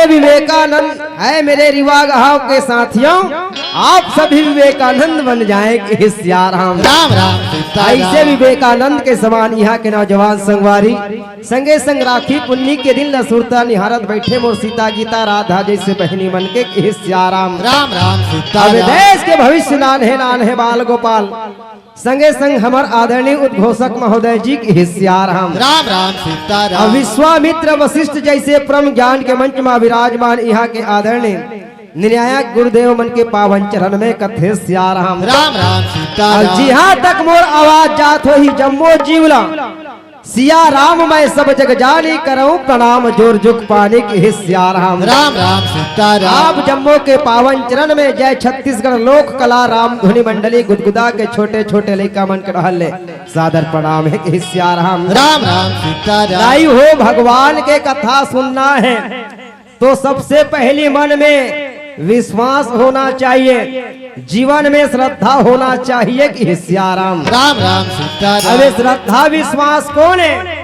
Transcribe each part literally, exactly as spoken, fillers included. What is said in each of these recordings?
विवेकानंद है मेरे रीवा गांव के साथियों, आप सभी विवेकानंद बन जाएं कि सियाराम। राम राम सीता ऐसे राम। विवेकानंद के समान यहाँ के नौजवान संगवारी, संगे संग राखी पुन्नी के दिन ल सुरता निहारत बैठे मोर सीता गीता राधा जैसे बहिनी मन के कि सियाराम। राम राम सीता अब राम। देश के भविष्य नान्हे नान्हे बाल गोपाल, संगे संग हमर आदरणीय उद्घोषक महोदय जी कि सियाराम। राम राम सीता राम। अब विश्वामित्र वशिष्ठ जैसे परम ज्ञान के मंच मा विराजमान यहाँ के आदरणीय निर्णायक गुरुदेव मन के पावन चरण में कथे सियाराम। राम राम सीता अब राम। जिहाँ तक मोर आवाज जात होही जम्मो जीव ला सियाराम मैं सब जग जानी करऊं प्रणाम जोर जुग पानी कि सियाराम। राम राम सीता राम। आप जम्मो के पावन चरण में जय छत्तीसगढ़ लोक कला राम धुनी मंडली गुदगुदा के छोटे छोटे लइका मन के रहल ले सादर प्रणाम हे कि सियाराम। राम राम सीता राम। दाई हो भगवान के कथा सुनना है तो सबसे पहली मन में विश्वास होना चाहिए, जीवन में श्रद्धा होना चाहिए कि सियाराम। राम राम सीता राम। अब ये श्रद्धा विश्वास कौन है?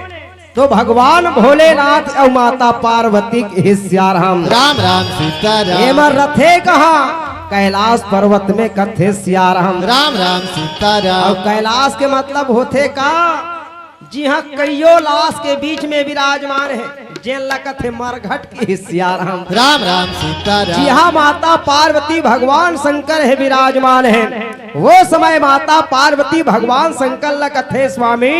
तो भगवान भोलेनाथ अउ माता पार्वती कि सियाराम। राम राम सीता राम। एमर रथे कहाँ? कैलाश पर्वत में कथे सियाराम। राम राम सीता राम। अउ कैलाश के मतलब होथे का? जिहाँ कइयो लाश के बीच में विराजमान हे, जेन ला कथे मरघट कि सियाराम। राम राम सीता राम। जिहाँ माता पार्वती भगवान शंकर हे विराजमान हे, वो समय माता पार्वती भगवान शंकर ला कथे स्वामी,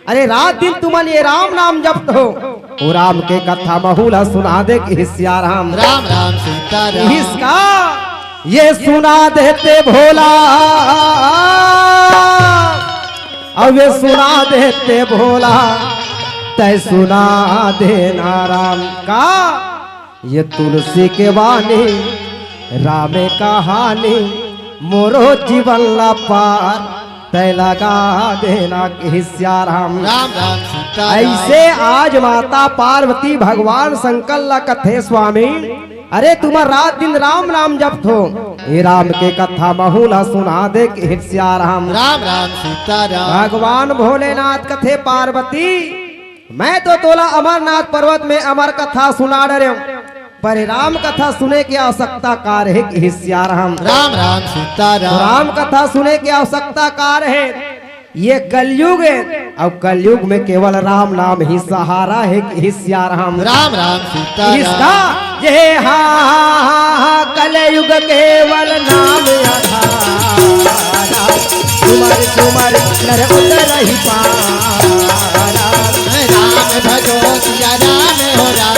अरे रात दिन तुमन ये राम नाम जपत हो, वो राम के कथा महू ला सुना दे कि सियाराम। राम राम सीता राम। इसका ये सुना देते भोला, अब ये सुना देते भोला, तै सुना देना राम का। ये तुलसी के वाणी, रामे कहानी, मोरो जीवन ला पार, तै लगा देना कि सियाराम। राम राम सीता राम। ऐसे आज माता पार्वती भगवान शंकर ला कथे स्वामी, अरे तुमन रात दिन राम नाम जपत हो, ये राम के कथा महू ला सुना दे कि सियाराम। राम राम सीता राम। भगवान भोलेनाथ कथे पार्वती, मैं तो तोला अमरनाथ पर्वत में अमर कथा सुना डरेंव, पर राम कथा सुने के आवश्यकता का रहे कि सियाराम। राम राम सीता तो राम। राम कथा सुने के आवश्यकता का रहे? ये कलयुग है, अब कलयुग में केवल राम नाम ही सहारा है कि सियाराम। राम राम सीता राम। इसका ये हा, हा, हा, हा, कलयुग केवल नाम आधारा, तुम्हारे तुम्हारे नर उतर ही पारा। राम भजो सिया राम हो राम,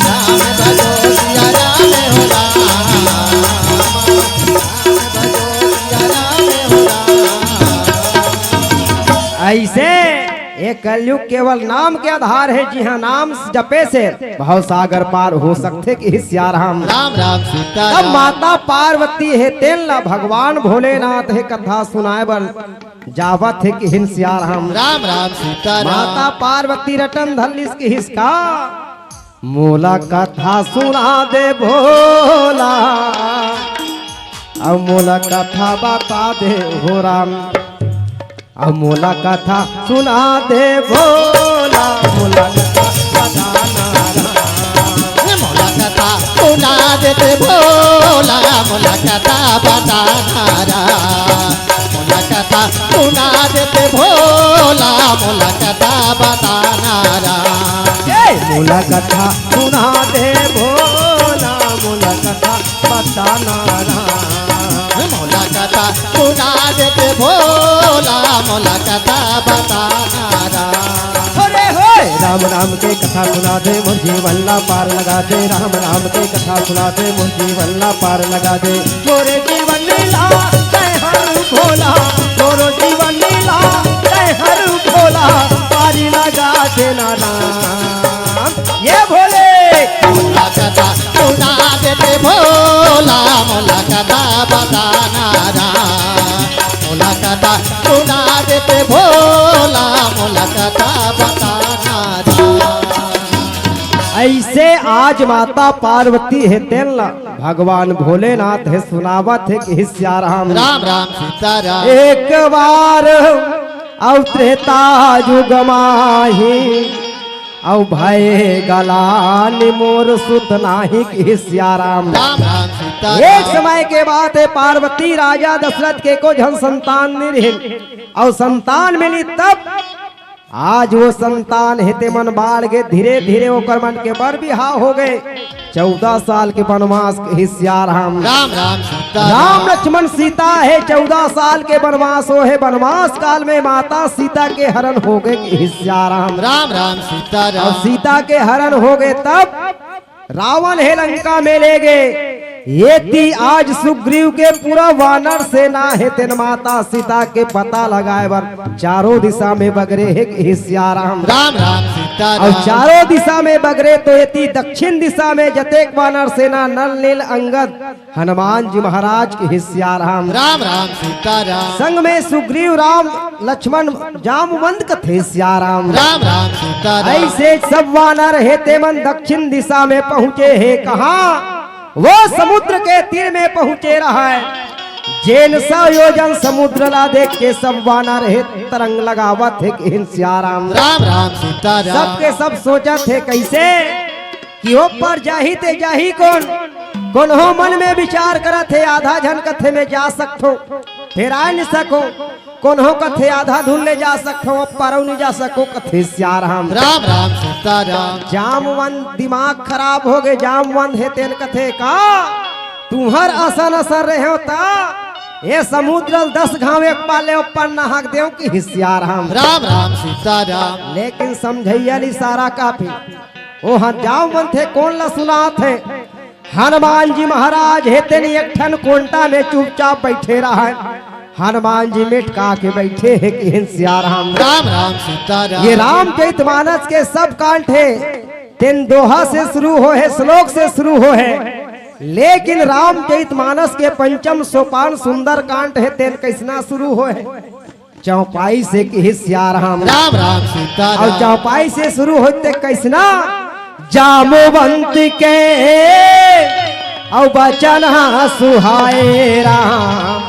राम भजो सिया राम हो राम। ऐसे ये कलयुग केवल नाम के आधार है, जिहाँ नाम जपे से भव सागर पार हो सकथे कि सियाराम। राम राम सीता तब राम। माता पार्वती हे तेन ला भगवान भोलेनाथ हे कथा सुनाए बर जावत हे कि सियाराम। राम राम सीता राम। माता पार्वती रटन धर लिस कि इसका मोला कथा सुना दे भोला, अब मोला कथा बता दे हो राम, अब मोला कथा सुना दे भोला, मोला कथा बता ना राम। मोला कथा सुना दे ते भोला, मोला कथा बता ना राम। मोला कथा सुना दे ते भोला, मोला कथा बता ना राम। ए! मोला कथा सुना दे भोला, मोला कथा बता ना राम। मोला कथा सुना दे ते भोला, मोला कथा बता ना राम। अरे होए! राम नाम के कथा सुना दे, मोर जीवन ला पार लगा दे। राम नाम के कथा सुना दे, मोर जीवन ला पार लगा दे। मोरे जीवन ला तै हर भोला, मोरो जीवन ला तै हर भोला, पारी लगा देना राम। ये भोले। मोला कथा सुना देते भोला, मोला कथा बताना राम। मोला कथा सुना देते भोला, मोला कथा बताना राम। ऐसे आज माता पार्वती हे तेन ला भगवान भोलेनाथ हे सुनावत हे कि सियाराम। राम राम सीता राम। एक बार अउ त्रेता युग माही अउ भय गलानि मोर सुत नाहीं किहिस सियाराम। राम राम सीता एक राम। समय के बात हे, पार्वती राजा दशरथ के एको झन संतान नइ रिहिन, अउ संतान मिली तब आज वो संतान हे तेमन बाढ़ गे, धीरे धीरे ओकर मन के बर बिहाव हो गे। चौदह साल के बनवास किहिस सियाराम। राम राम सीता राम राम। लक्ष्मण सीता हे, चौदह साल के बनवास हो हे, बनवास काल में माता सीता के हरण हो गे किहिस सियाराम। राम राम सीता अउ राम। सीता के हरण हो गे तब रावण हे लंका में ले गे। एती आज सुग्रीव के पूरा वानर सेना हे तेन माता सीता के पता लगाए बर चारों दिशा में बगरे हे किहिस सियाराम। राम राम सीता अउ राम। चारों दिशा में बगरे तो एती दक्षिण दिशा में जतेक वानर सेना नल नील अंगद हनुमान जी महाराज किहिस सियाराम। राम राम सीता राम। संग में सुग्रीव राम लक्ष्मण जामवंत कथे सियाराम। राम राम सीता राम। अइसे सब वानर हे तेमन दक्षिण दिशा में पहुंचे हे। कहाँ? वो समुद्र के तीर में पहुंचे रहय। जेन सौ योजन समुद्र ला देख के सब वानर हे तरंग लगावत हे किहिन सियाराम। राम राम सीता राम। सबके सब सोचत हे कइसे कि ओ पार जाही ते जाही कोन? कोनो मन में विचार करत हे, आधा झन कथे में जा सकथो, फेर आ नइ सको। कोनो कथे आधा दूर ले जा सकथो, ओ पार नइ जा सको कथे सियाराम। राम राम सीता राम। जामवंत दिमाग खराब हो गे, जामवंत हे तेन कथे का तुंहर असन असन रहेव त ए समुद्र ल दस घांव एक पाले ओ पार नहाक देव किहिस सियाराम। राम राम सीता राम। लेकिन समझइया ल इशारा काफी। ओ ह जामवंत हे, कोन ला सुनात हे? हनुमान जी महाराज हे तेन एक ठन कोंटा में चुपचाप बइठे रहय। हनुमान जी मेटका के बइठे हे किहिन सियाराम। राम राम सीता राम। ये रामचरित मानस के सब कांड हे तेन दोहा से शुरू हो हे, श्लोक से शुरू हो हे। लेकिन रामचरित मानस के पंचम सोपान सुंदर कांड हे तेन कइसना शुरू हो हे? चौपाई से किहिस सियाराम। राम राम सीता अउ राम। चौपाई से शुरू होथे कइसना? जामवंत के अउ बचन सुहाए राम,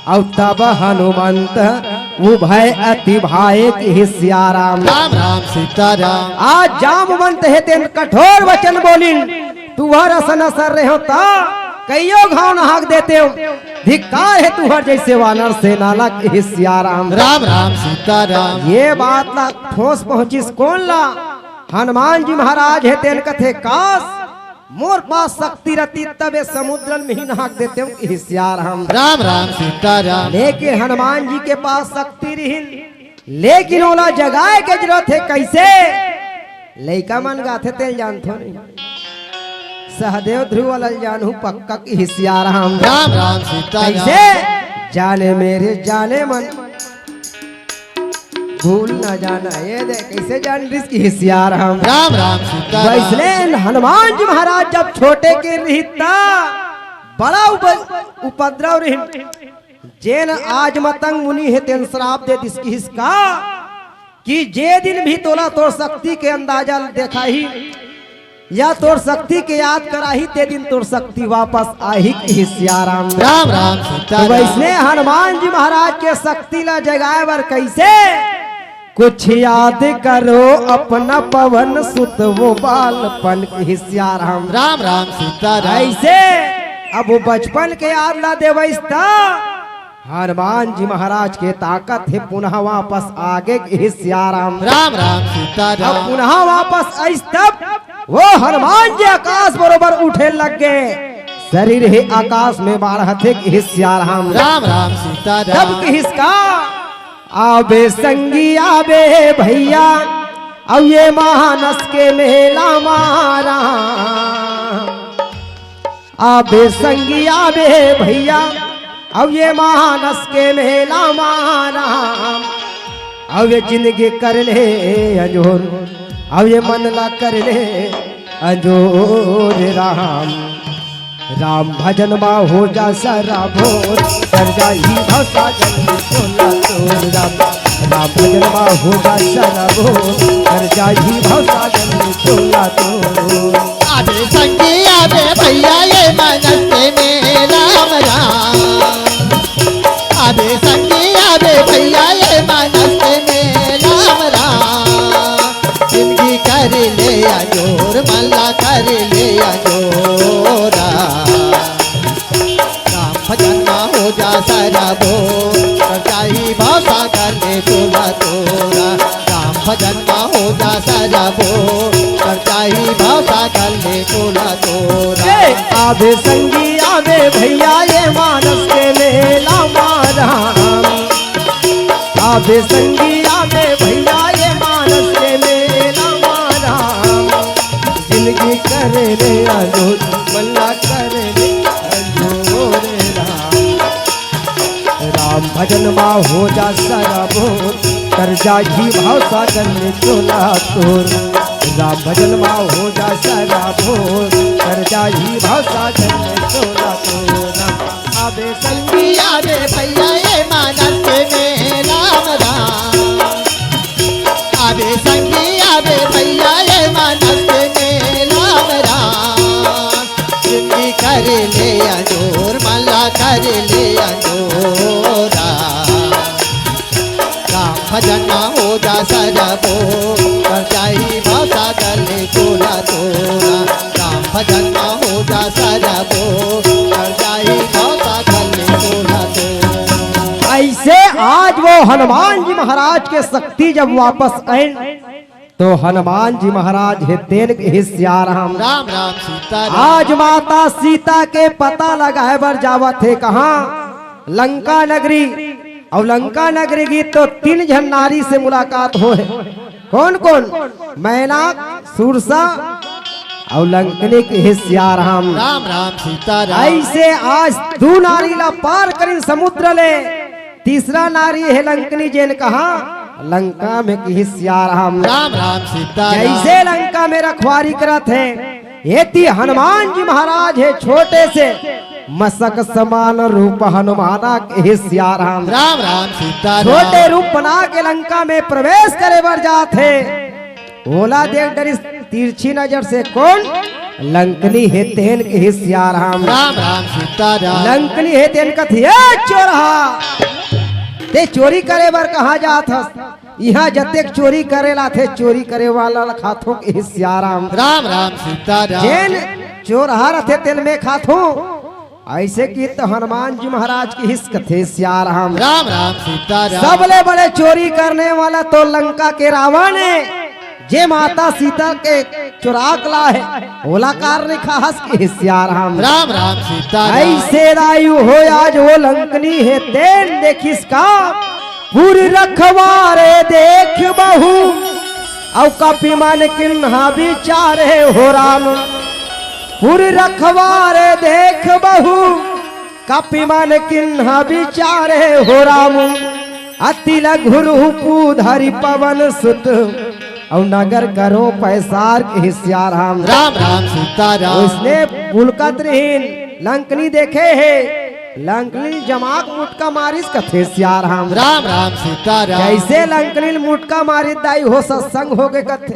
अउ तब हनुमंत उभय अति भाए किहिस सियाराम। राम राम सीता राम। आज जामवंत हे तेन कठोर वचन बोलिन, तुंहर असन असन रहेव त कइयो घांव नहाक देतेव। धिक्कार हे तुंहर जइसे वानर सेना ला किहिस सियाराम। राम राम सीता राम। ये बात ला ठोस पहुंचिस कोन ला? हनुमान जी महाराज हे तेन कथे काश मोर पास शक्ति रहती तब ए समुद्र ल मिही नहाक देतेव किहिस सियाराम। राम राम सीता राम। लेकिन हनुमान जी के पास शक्ति रिहिन, लेकिन ओला जगाए के जरूरत हे। कइसे? लइका मन गाथे तेला जानथो नहीं। सहदेव ध्रुव वाला ल जानहूं पक्का किहिस सियाराम। राम राम सीता राम। कइसे? जाने मेरे जाने मन भूल ना जाना। ये दे कइसे जान रिहिस किहिस सियाराम। राम राम सीता राम। वइसने हनुमान जी महाराज जब छोटे के रिहिस त बड़ा उप-, उपद्रव रिहिस। जेन आज मतंग मुनि हे तेन श्राप दे दिस किहिस का कि जे दिन भी तोला तोर शक्ति के अंदाजा देखाही या तोर शक्ति के याद कराही ते दिन तोर शक्ति वापस आही किहिस सियाराम। राम राम सीता तो राम। वइसने हनुमान जी महाराज के शक्ति ला जगाए बर कइसे? कुछ याद करो अपना पवन सुत वो बालपन किहिस सियाराम। राम राम सीता राम। अइसे अब वो बचपन के याद ला देवइस त हनुमान जी महाराज के ताकत हे पुनः वापस आगे किहिस सियाराम। राम राम सीता अब राम। पुनः वापस आइस तब वो हनुमान जी आकाश बरोबर उठे लग गे। शरीर हे आकाश में बाढ़त हे किहिस सियाराम। राम राम सीता राम। तब किहिस का? आबे संगी आबे भइया, अउ ये मानस के मेला मा राम। आबे संगी आबे भइया, अउ ये मानस के मेला मा राम। अउ ये जिंदगी कर ले अंजोर, अउ ये मन ला कर ले अंजोर राम। राम भजन मा हो जा सराबोर, कर जाही भव साजन टोला तोर राम। राम भजन मा हो जा सराबोर, कर जाही भव साजन टोला तोर। आबे संगी आबे भइया ये मानस के मेला मा राम। आबे संगी आबे भइया ये मानस के मेला मा राम। जिंदगी कर मन ला कर ले अंजोरा। राम भजन मा हो जा सरबो, कर जाही भवसागर ले तोला तोरा। राम भजन मा हो जा सरबो, कर जाही भवसागर ले तोला तोरा। ए, आबे संगी आबे भैया ये मानस के मेला मा राम। आबे संगी आबे भैया ये मानस के मेला मा राम। जिंदगी करे ले आलोर, मन ला करे ले अंजोर राम। राम भजन मा हो जा सरबोर, कर जाही भवसागर ले तोला तोर। राम भजन मा हो जा सरबोर, कर जाही भवसागर ले तोला तोर। आबे संगी आबे भैया ये मानस के मेला मा राम। आबे संगी आबे भैया ये मानस के मेला मा राम। जिंदगी कर ले अंजोर, मन ला कर ले अंजोरा। राम भजन मा हो जा सरबो, कर जाही भवसागर ले तोला तोरा। राम भजन मा हो जा सरबो, कर जाही भवसागर ले तोला तोरा। ऐसे आज वो हनुमान जी महाराज के शक्ति जब वापस आइन, तो हनुमान जी महाराज हे तेन के हे सियाराम। राम राम सीता राम। आज माता सीता के पता लगाए बर जावत हे कहाँ? लंका नगरी। अउ लंका नगरी गे तो तीन झन नारी से मुलाकात होहे। कौन कौन? मैनाक, सुरसा अउ लंकनी के हे सियाराम। राम राम सीता राम। ऐसे आज दू नारी ला पार करिन समुद्र ले। तीसरा नारी हे लंकनी, जेन कहाँ? लंका में के हे सियाराम। राम राम सीता राम। जैसे लंका में रखवारी करत हे, एती हनुमान जी महाराज हे छोटे से मसक समान रूप हनुमाना के हे सियाराम। राम राम सीता राम। छोटे रूप बना के लंका में प्रवेश करे बर जात हे। ओला देख डरिस तिरछी नजर से, कौन? लंकनी हे तेन के हे सियाराम। राम राम सीता राम। लंकनी हे तेन कथे, "ए चोरहा, ते चोरी करे बर कहाँ जात हस? इहाँ जतेक चोरी करे ला आथे, चोरी करे वाला ला खाथों के हे सियाराम।" राम राम सीता राम। जेन चोरहा रथे तेन में खाथों। ऐसे कि तो हनुमान जी महाराज के हिस कथे सियाराम। राम राम सीता राम। सबले बड़े चोरी करने वाला तो लंका के रावण हे, जे माता सीता के चोरा के लाहे, ओला काबर नइ खाहस के हे सियाराम। राम राम सीता राम। ऐसे दायु हो आज वो लंकनी हे तेन देखिस का, पुर रखवारे देख बहू, अउ कपि मन किन्हा बिचारे हो राम। पुर रखवारे देख बहू, कपि मन किन्हा बिचारे हो राम। अति लघुरु पूधरि पवन सुत, अउ नगर करो पैसार के हे सियाराम। राम राम सीता राम। ओइसने पुलकत रहिन, लंकनी देखे हे, लंकनी जमाक मुटका मारिस कथे सियाराम। राम राम सीता राम। जैसे लंकनी मुटका मारिस दाई हो सत्संग होगे कथे।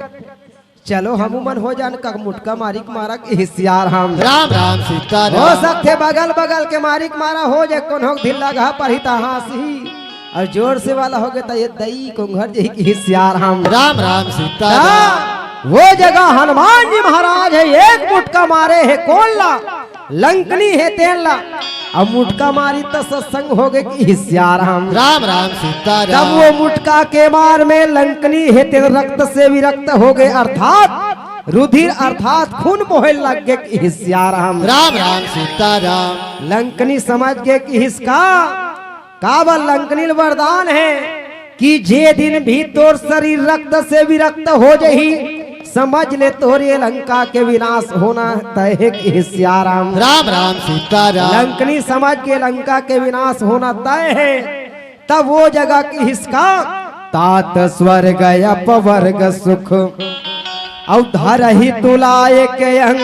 चलो हमू मन हो जान का मुटका मारिक मारा के हे सियाराम। राम राम सीता हो राम। सकथे बगल बगल के मारिक मारा हो जाए, कोनो के ढीला घा परही त हाँसही, अउ जोर से वाला होगे त ए दई कोंघर जही के हे सियाराम। राम राम सीता राम। वो जगह हनुमान जी महाराज हे, एक मुटका मारे हे कोन ला? लंकनी हे तेन ला। अब मुटका मारी त सत्संग होगे के हे सियाराम। राम राम सीता राम। तब वो मुटका के मार में लंकनी हे तेन रक्त से विरक्त होगे, अर्थात रुधिर अर्थात खून बोहे लग गे के हे सियाराम। राम राम सीता राम। लंकनी समझ गे के हिस का, काबर लंकनी ल वरदान हे कि जे दिन भी तोर शरीर रक्त से विरक्त हो जही, समझ ले तोर ये लंका के विनाश होना तय हे के हे सियाराम। राम राम सीता राम। लंकनी समझ के लंका के विनाश होना तय हे। तब वो जगह के हिस का, तात स्वर्ग अपवर्ग सुख, अउ धरही तुला एक अंग,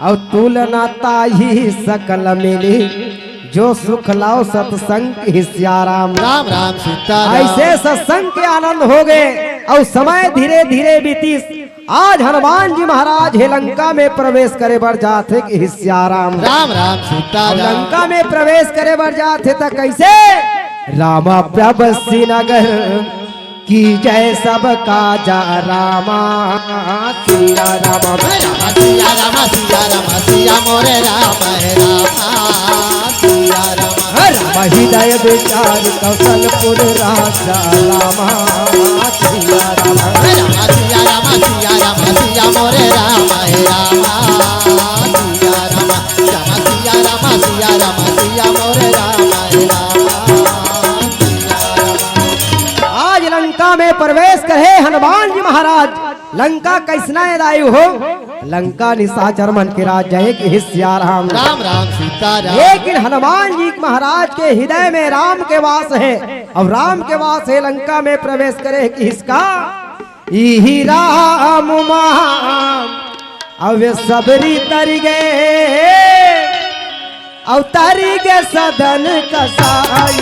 अउ तुलना ताही सकल मिली, जो सुख लाओ सत्संग के हे सियाराम। राम राम सीता राम। ऐसे सत्संग के आनंद होगे, अउ समय धीरे धीरे बीतिस। आज हनुमान जी महाराज हे लंका में प्रवेश करे बर जाथे के हे सियाराम। राम राम सीता अउ राम। लंका में प्रवेश करे बर जाथे त कैसे? राम प्रवेश नगर की जय सबका जा रामा सिया रामा। रामा सिया रामा सिया रामा सिया मोरे राम है रामा सिया रामा। राम हृदय विचार कौशलपुर राजा रामा सिया रामा। रामा सिया रामा सिया रामा सिया मोरे राम है रामा सिया रामा। रामा सिया रामा सिया रामा सिया मोरे राम है रामा सिया रामा। आज लंका में प्रवेश करे हनुमान जी महाराज। लंका कैसना ए दाई हो? लंका निशाचर मन के राज जाए के हे सिया राम। राम राम सीता राम। लेकिन हनुमान जी महाराज के हृदय में राम के वास है। अब राम के वास है, लंका में प्रवेश करे हे किसका? इही राम मा अब सबरी तरि गे, अवतारी के सदन कसाई।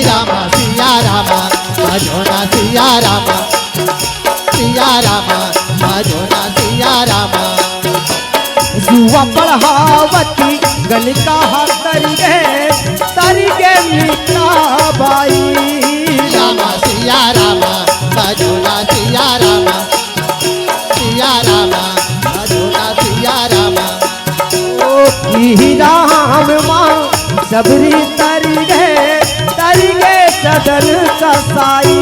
रामा सिया रामा भजो ना सिया रामा सिया रामा भजो ना सिया रामा। जुआ पढ़ावती गलिका तरि गे, तरि गे मीरा बाई। रामा सिया रामा भजो ना सिया रामा सिया रामा भजो ना सिया रामा। ओ की राम मा सबरी तरि गे, तरि गे सदन कसाई।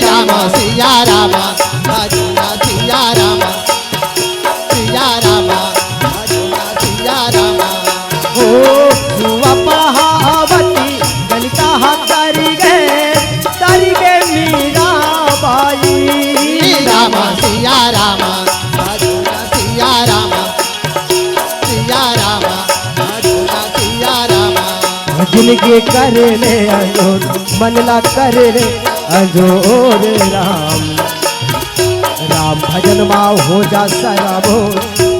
रामा सिया रामा भजो ना सिया रामा सिया रामा भजो ना सिया रामा। ओ जुआ पढ़ावती गलिका तरि गे, तरि गे मीरा बाई। रामा सिया रामा भजो ना सिया रामा सिया रामा भजो ना सिया रामा। जिनके कर ले अंजोर मन ला कर ले अंजोर राम। राम भजन मा हो जा सराबोर,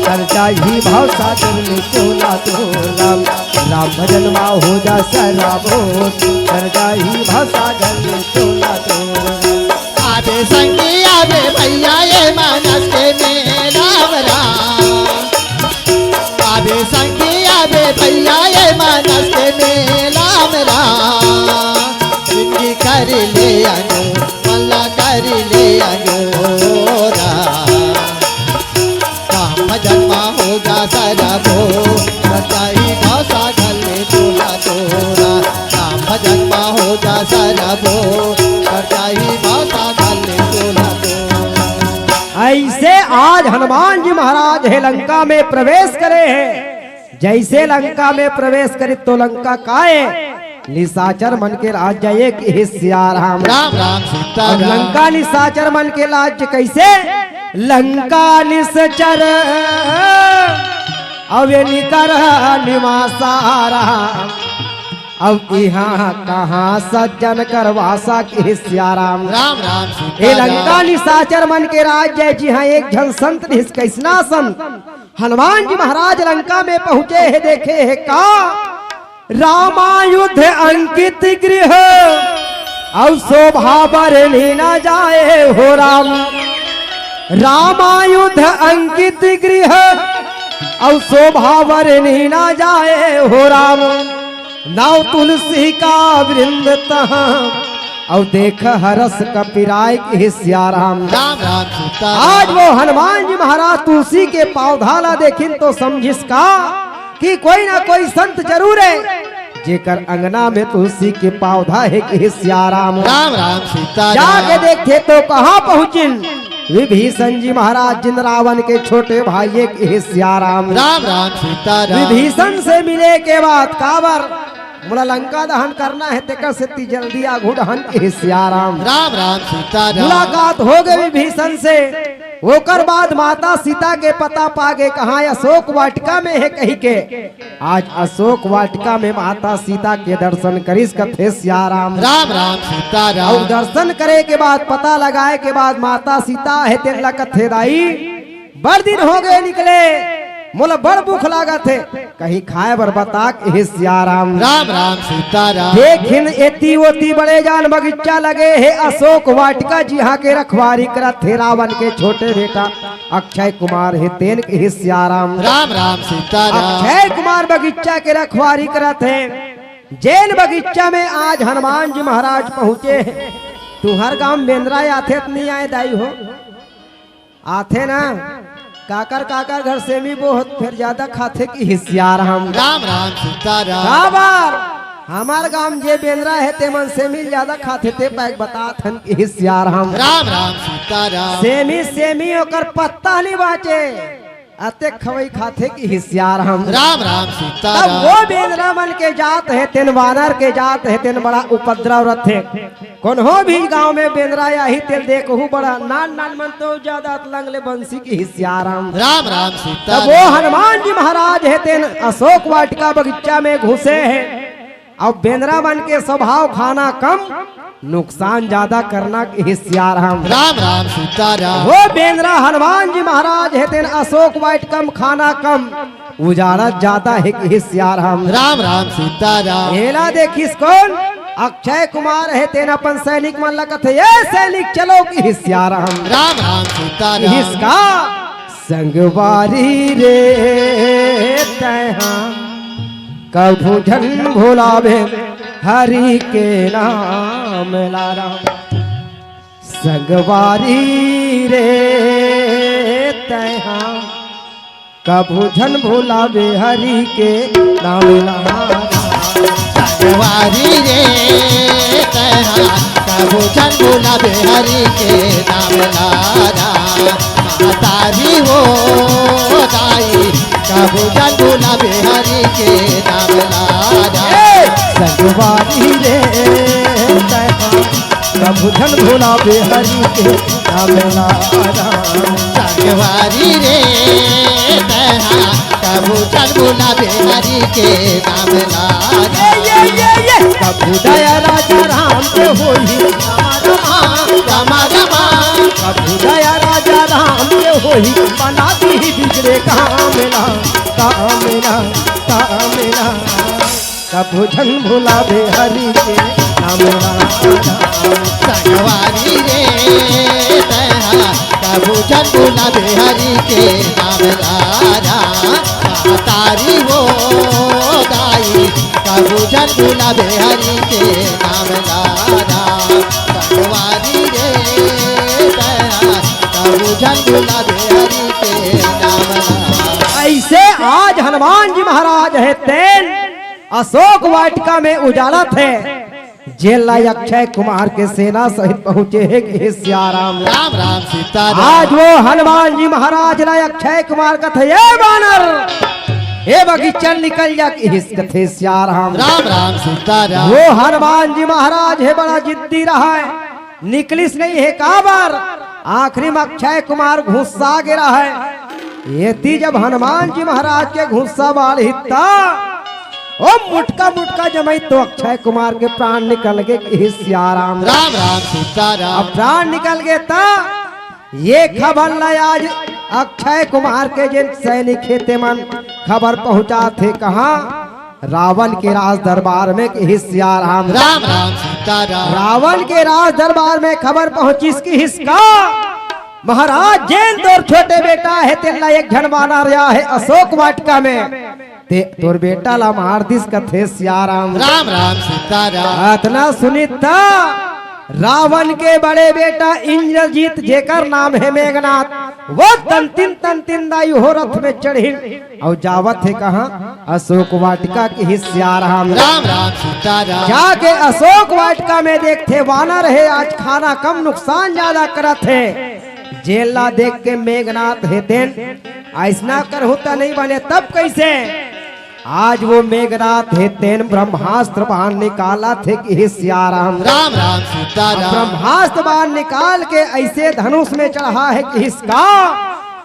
कर जाही भव सागर में तोला तो राम। राम भजन मा हो जा सराबोर, कर जाही भव सागर में तोला तो राम। आबे संगी आबे भैया ये मानस के मेला में राम। आबे संगी आबे भैया ये मानस के मेला में राम। जिनकी कर ले अनु मल्ला कर ले अनु राम। राम भजन मा हो जा सरबो, सताई भाषा गले तोला तोरा। राम भजन मा हो जा सरबो, सताई भाषा गले तोला तोरा। ऐसे आज हनुमान जी महाराज हे लंका में प्रवेश करे हे। जैसे लंका में प्रवेश करे तो लंका काए निशाचर मन के राज जाए कि हे सिया राम। राम राम सीता अब राम। लंका निशाचर मन के राज कैसे? लंका निशाचर अब ये निकर निवासा राम। अब इहाँ कहाँ सज्जन कर वासा कि हे सिया राम। राम राम सीता ए राम। लंका निशाचर मन के राज जाए जी हाँ एक झन संत रिहिस कैसना संत। हनुमान जी महाराज लंका में पहुँचे हे, देखे हे का? रामायुध अंकित गृह अउ शोभा बरनी ना जाए हो राम। रामायुध अंकित गृह अउ शोभा बरनी ना जाए हो राम। नव तुलसी का वृंद तहाँ अउ देख हरस कपिराय कि हे सिया राम। राम राम सीता राम। आज वो हनुमान जी महाराज तुलसी के पौधा ला देखिन तो समझिस का कि कोई ना कोई संत जरूर हे जेकर अंगना में तुलसी के पौधा हे कि हे सिया राम। राम राम सीता राम। जाके देखे तो कहाँ पहुँचिन विभीषण जी महाराज जिन रावण के छोटे भाई हे कि हे सिया राम। राम राम सीता राम। विभीषण से मिले के बाद काबर मोला लंका दहन करना हे, तेकर सेती जल्दी आघू डहन कि हे सिया राम। राम राम सीता राम। मुलाकात हो गई विभीषण से। ओकर बाद माता सीता के पता पागे कहाँ अशोक वाटिका में हे कही के। आज अशोक वाटिका में माता सीता के दर्शन करिस कथे सिया राम। राम राम सीता राम। अउ दर्शन करे के बाद पता लगाए के बाद माता सीता हे तेन ला कथे दाई बड़ दिन हो गए निकले, मोला बड़ भूख लागत हे, कहीं खाए बर बता कि हे सिया राम। राम राम सीता राम। देखिन एती ओती बड़े जान बगीचा लगे हे अशोक वाटिका जिहाँ के रखवारी करत हे रावण के छोटे बेटा अक्षय कुमार हे तेन कि हे सिया राम। राम राम सीता राम। अक्षय कुमार बगीचा के रखवारी करत हे। जेन बगीचा में आज हनुमान जी महाराज पहुँचे हे तुहर गांव बेंदरा आथे त नहीं आए दाई हो? आथे ना। काकर काकर घर सेमी बोहत फेर जादा खाथे कि हिसियार हम। राम राम सीताराम। काबर? हमर गांव जे बेंदरा हे ते मन सेमी जादा खाथे ते पैक बतात हन कि हिसियार हम। राम राम सीताराम। सेमी सेमी ओकर पत्ता नहीं बाचे। अतेक खवई खाथे कि हिसियार हम। राम राम सीताराम। तब वो बेंदरा मन के जात हे तेन वानर के जात हे तेन बड़ा उपद्रव रथे। कोनो भी गांव में बेंदरा आही तेल देखहू बड़ा नान नान मन तो जादा लंग ले बंसी कि हिसियार हम। राम राम सीताराम। तब वो हनुमान जी महाराज हे तेन अशोक वाटिका बगीचा में घुसे हे। अब बेंदरा मन के स्वभाव खाना कम, नुकसान जादा करना के हिसियार हम। राम राम सीताराम। वो बेंदरा हनुमान जी महाराज हे तेन अशोक वाटिका में खाना कम, उजाड़ा जादा हे के हिसियार हम। राम राम सीताराम। एला देखिस कौन? अक्षय कुमार हे तेन अपन सैनिक मन ला कथे, "ए सैनिक चलो" के हिसियार हम। राम राम सीताराम। इसका संगवारी रे तैहा कभू झन भुलावे हरि के नाम ला राम। संगवारी रे तैहा कभू झन भुलावे हरि के नाम ला राम। संगवारी रे तैहा कभू झन भुलावे हरि के नाम ला राम। महतारी हो दाई, कभू झन भुलावे हरि के नाम ला राम। ए! संगवारी रे तैहा, कभू झन भुलावे हरि के नाम ला राम। संगवारी रे तैहा, कभू झन भुलावे हरि के नाम ला राम। ये, ये, ये, ये। कभू दया राजा राम के होही राम, राम, राम। कभू दया राजा राम के होही, बना दीही बिगड़े काम ला, काम ला, काम ला। कभू झन भुलावे हरि के नाम ला राम। संगवारी रे तैहा, कभू झन भुलावे हरि के नाम ला राम। महतारी हो दाई, कभू झन भुलावे हरि के नाम ला राम। संगवारी रे तैहा, कभू झन भुलावे हरि के नाम ला। अइसे आज हनुमान जी महाराज हे तेन अशोक वाटिका में उजाड़त हे, जेला अक्षय कुमार के सेना सहित पहुंचे हे कि हिसियार हम। राम राम सीताराम। आज वो हनुमान जी महाराज ला अक्षय कुमार कथे, "ए बानर, ए बगीचा निकल जा" कि हिस कथे हिसियार हम। राम राम सीताराम। वो हनुमान जी महाराज हे बड़ा जिद्दी रहा हे, निकलिस नहीं हे काबर? आखिरी में अक्षय कुमार घुस्सा गे रहा हे। एती जब हनुमान जी महाराज के घुस्सा बाढ़िस त ओ मुटका मुटका जमई तो अक्षय कुमार के प्राण निकल गे कि हिसियार हम। राम राम सीताराम। अब प्राण निकल गे त ये खबर ला आज अक्षय कुमार के जेन सैनिक हे ते मन खबर पहुंचाथे कहां? रावण के राज दरबार में कि हिसियार हम। राम राम सीताराम। रावण के राज दरबार में खबर पहुंचिस कि हिसका महाराज जेन तोर छोटे बेटा हे तेला एक झन वानर आय हे अशोक वाटिका में, ते तोर बेटा ला मार दिस कथे हिसियार हम। राम राम सीताराम। अतना सुनिस त रावण के बड़े बेटा इंद्रजीत जेकर नाम हे मेघनाथ, वो तनतिन तनतिन दाई हो रथ में चढ़िन अउ जावत हे कहां? अशोक वाटिका कि हिसियार हम। राम राम सीताराम। जाके अशोक वाटिका में देखथे वानर हे आज खाना कम नुकसान जादा करत हे। जेला देख के मेघनाथ हे तेन अइसना करहूं त नहीं बने तब कइसे? आज वो मेघनाथ हे तेन ब्रह्मास्त्र बाण निकालत हे कि हिसियार हम। राम राम सीताराम। ब्रह्मास्त्र बाण निकाल के अइसे धनुष में चढ़ा हे कि हिसका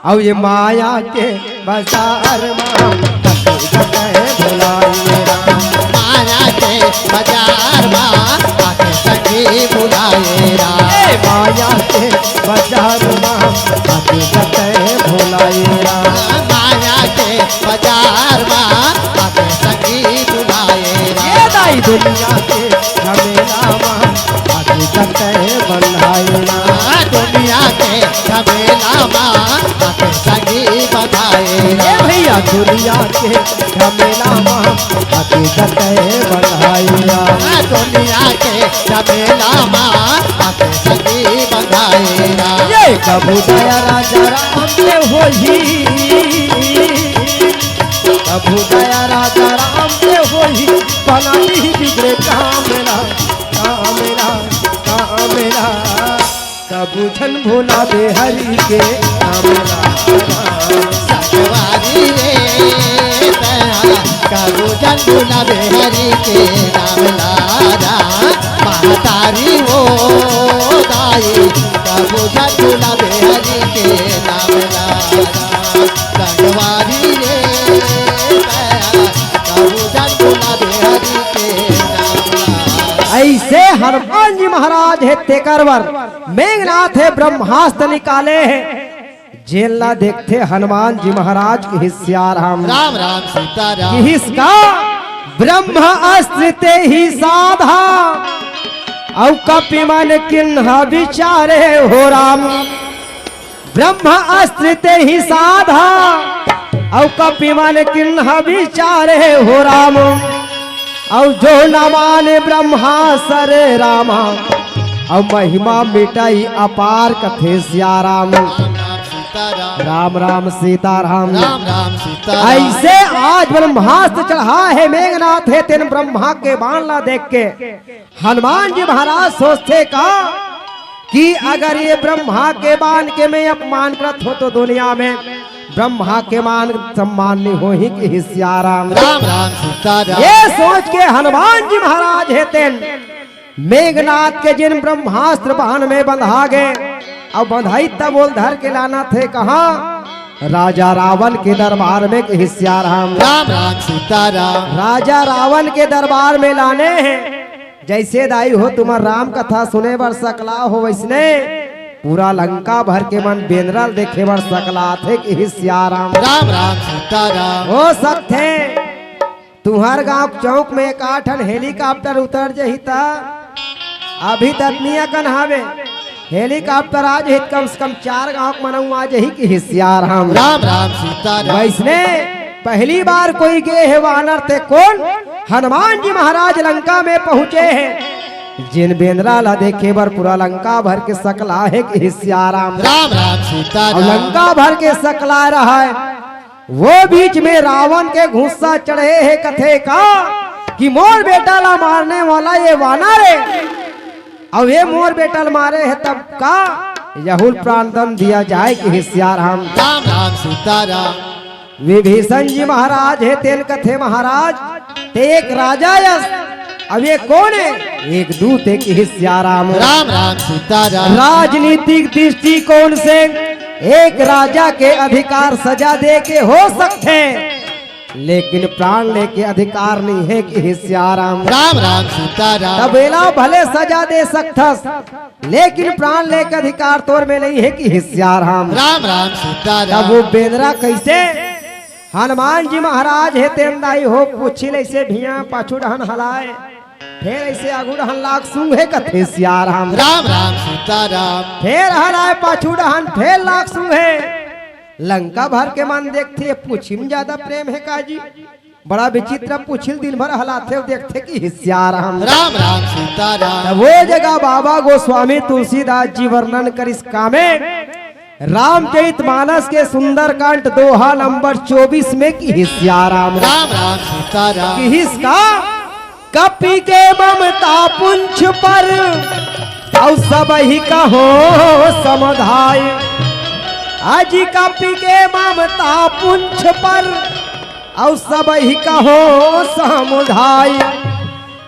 अउ ये माया के बाजार मा आके संगी बुलाए राम। माया के बाजार मा आके संगी बुलाए राम। ए माया के बाजार मा आके बुलाए राम। माया के बाजार मा आके संगी बुलाए राम। ये दाई दुनिया के झमेला मा आके जते बंधाए राम। दुनिया के झमेला मा आके संगी बंधाए राम। ए भैया दुनिया के झमेला मा आके जते बंधाए राम। दुनिया के झमेला मा आके ये कभू दया राजा राम के होही, कभू दया राजा राम के होही, बना ली बिगड़े काम ला, काम ला, काम ला। कभू झन भुलाबे हरि के नाम ला। संगवारी रे, कभू झन भुलाबे हरि के नाम ला। महतारी हो दाई, कभू झन भुलाबे हरि के नाम ला। संगवारी रे, कभू झन भुलाबे हरि के नाम ला। अइसे हनुमान जी महाराज हे, तेकर बर मेघनाथ हे ब्रह्मास्त्र निकाले हे। जेन ला देखथे हनुमान जी महाराज, किहिस सियाराम। राम राम सीता राम। किहिस का ब्रह्म अस्त्र ते ही साधा, अउ कपि मन किन्हा विचारे हो राम। ब्रह्म अस्त्र ते ही साधा, अउ कपि मन किन्हा विचारे हो राम। अउ जो न माने ब्रह्मा सरे रामा, अउ महिमा मिटाई अपार कथे सियाराम। राम राम सीता राम। राम राम सीता राम। राम राम सीता राम। अइसे आज ब्रह्मास्त्र चढ़ा हे मेघनाथ हे, तेन ब्रह्मा के बाण ला देख के हनुमान जी महाराज सोचथे का कि अगर ये ब्रह्मा के बाण के मैं अपमान करत हों तो दुनिया में ब्रह्मा के मान सम्मान नहीं होही, किहिस सियाराम। राम राम सीता राम। ये सोच के हनुमान जी महाराज हे तेन मेघनाथ के जेन ब्रह्मास्त्र बाण में बंधा गे, अउ बंधाई तब ओला धर के लानथे कहाँ? राजा रावण के दरबार में, किहिस सियाराम। राम राम सीता राम। राजा रावण के दरबार में लाने हे। जइसे दाई हो तुमन राम कथा सुने बर सकला हो, वइसने पूरा लंका भर के मन बेंदरा ल देखे बर सकलाथे, किहिस सियाराम। राम राम सीता राम। हो सकथे तुंहर गांव चौक में एक आठ ठन helicopter उतर जही त अभी दतनिया कन हावे, helicopter आ जही त कम से कम चार गांव के मनऊ आ जही, किहिस सियाराम। राम राम सीता राम। वइसने पहली बार कोई गे हे वानर ते कोन? हनुमान जी महाराज लंका में पहुंचे हे। जेन बेंदरा ला देखे बर पूरा लंका भर के सकला हे, किहिस सियाराम। राम राम सीता अउ राम। लंका भर के सकला रहय। वो बीच में रावण के गुस्सा चढ़े हे, कथे का कि मोर बेटा ला मारने वाला ये वानर हे, अउ ये मोर बेटा ला मारे हे तब का यहू ल प्राण दंड दिया जाए, किहिस सियाराम। राम राम सीता राम। विभीषण जी महाराज हे, तेन कथे महाराज ते एक राजा अस, अउ ये कोन हे? एक दूत हे, किहिस सियाराम। राम राम सीता राम। राजनीतिक दृष्टिकोण से एक राजा के अधिकार सजा दे के हो सकथे, लेकिन प्राण लेके अधिकार नहीं हे, किहिस सियाराम। राम राम सीता राम। तब एला भले सजा दे सकथस, लेकिन प्राण लेके अधिकार तोर में नहीं हे, किहिस सियाराम। राम राम सीता राम। तब वो बेंदरा कइसे हनुमान जी महाराज हे तेन दाई हो पूछी ल अइसे भिया पाछू डहन हलाय, फेर अइसे आगू डहन लाग सूंघे कथे सियाराम। राम राम सीता राम। फेर हलाय पाछू डहन फेर लाग सूंघे। लंका भर के मन देखथे, पूछी म जादा प्रेम हे का जी? बड़ा विचित्र, पूछी ल दिन भर हलाथे अउ देखथे, किहिस सियाराम। राम राम सीता राम। तब वो जगह बाबा गोस्वामी तुलसीदास जी वर्णन करिस कामे रामचरित मानस के सुंदरकांड दोहा नंबर चौबीस में, किहिस सियाराम। राम राम सीता राम। किहिस का कपि के ममता पुंछ पर, अउ सबहि कहो समुधाय। अजी कपि के ममता पुंछ पर, अउ सबहि कहो समुधाय।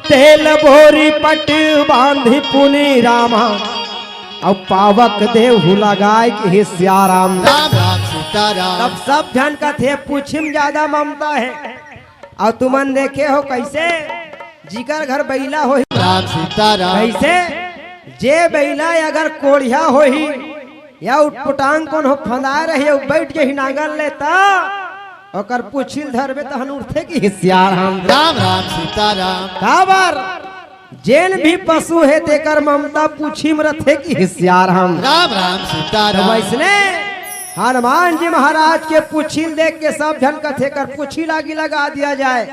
तेल बोरी पट बांधि पुनि रामा, अउ पावक देहु लगाय, किहिस सियाराम। राम राम सीता राम। तब सब झन कथे पूछी म जादा ममता हे। अउ तुमन देखे हो कइसे जिकर घर बइला होही, राम सीता राम। कइसे जे बइला अगर कोढ़िया होही या उटपुटांग कोनो फंदाय रही अउ बइठ जही नांगर ले त ओकर पूछी ल धरबे तहन उठथे, किहिस सियाराम। राम राम सीता राम। काबर जेन भी पशु हे तेकर ममता पूछी म रथे, किहिस सियाराम। राम राम सीता त राम। वइसने हनुमान जी महाराज के पूछी ल देख के सब झन कथे कर पूछी ल आगी लगा दिया जाए,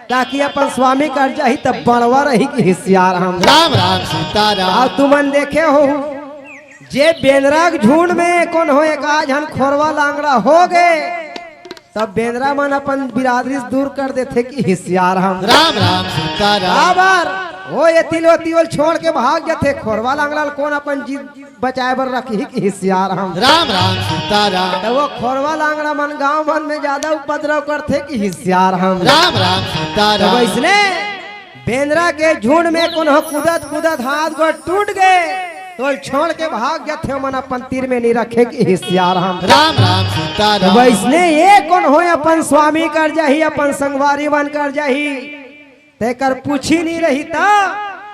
ताकि अपन स्वामी कर जाही त बड़वा रही, किहिस सियाराम। राम राम सीता राम। अउ तुमन देखे हो जे बेंदरा के झुंड में कोनो एक आध झन खोरवा लांगड़ा हो गे, तब बेंदरा मन अपन बिरादरी से दूर कर देथे कि हिसियार हम। राम राम सीताराम। काबर? ओ एती ले ओती ओला छोड़ के भाग जथे। खोरवा लांगड़ा ल कोन अपन जीव बचाए बर रखही कि हिसियार हम। राम राम सीताराम। त ओ खोरवा लांगड़ा मन गांव मन में जादा उपद्रव करथे कि हिसियार हम। राम राम सीताराम। त वइसने बेंदरा के झुंड में कोनो कूदत कूदत हाथ गोड़ टूट गे, त ओला छोड़ के भाग जथे, ओमन अपन तीर में नी रखे कि हिसियार हम। राम राम सीताराम। त वइसने ए कोनो अपन स्वामी कर जाही, अपन संगवारी मन कर जाही, तेकर पूछी नी रही त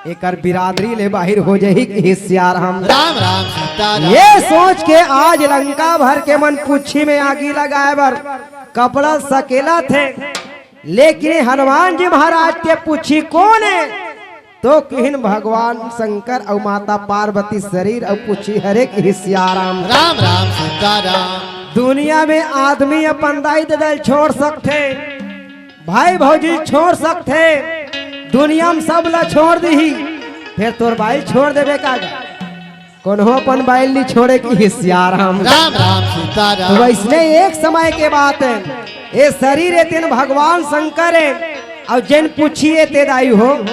एकर बिरादरी ले बाहिर हो जाही कि हिसियार हम। राम राम सीताराम। ए सोच के आज लंका भर के मन पूछी में आगी लगाए बर कपड़ा सकेलथे। लेकिन हनुमान जी महाराज के पूछी कोन हे? तो किहिन भगवान शंकर अउ माता पार्वती शरीर अउ पूछी हरे कि हिसियार हम। राम राम सीताराम। दुनिया में आदमी अपन दाई ददा ल छोड़ सकथे, भाई भौजी ल छोड़ सकथे, दुनिया में सब ला छोड़ दिही, फेर तोर बाई ल छोड़ देबे का गा? कोनो अपन बाई ल नी छोड़े कि हिसियार हम। राम राम सीताराम। त वइसने एक समय के बात हे, ए शरीर ए तेन भगवान शंकर हे, अउ जेन पूछी ए ते दाई हो,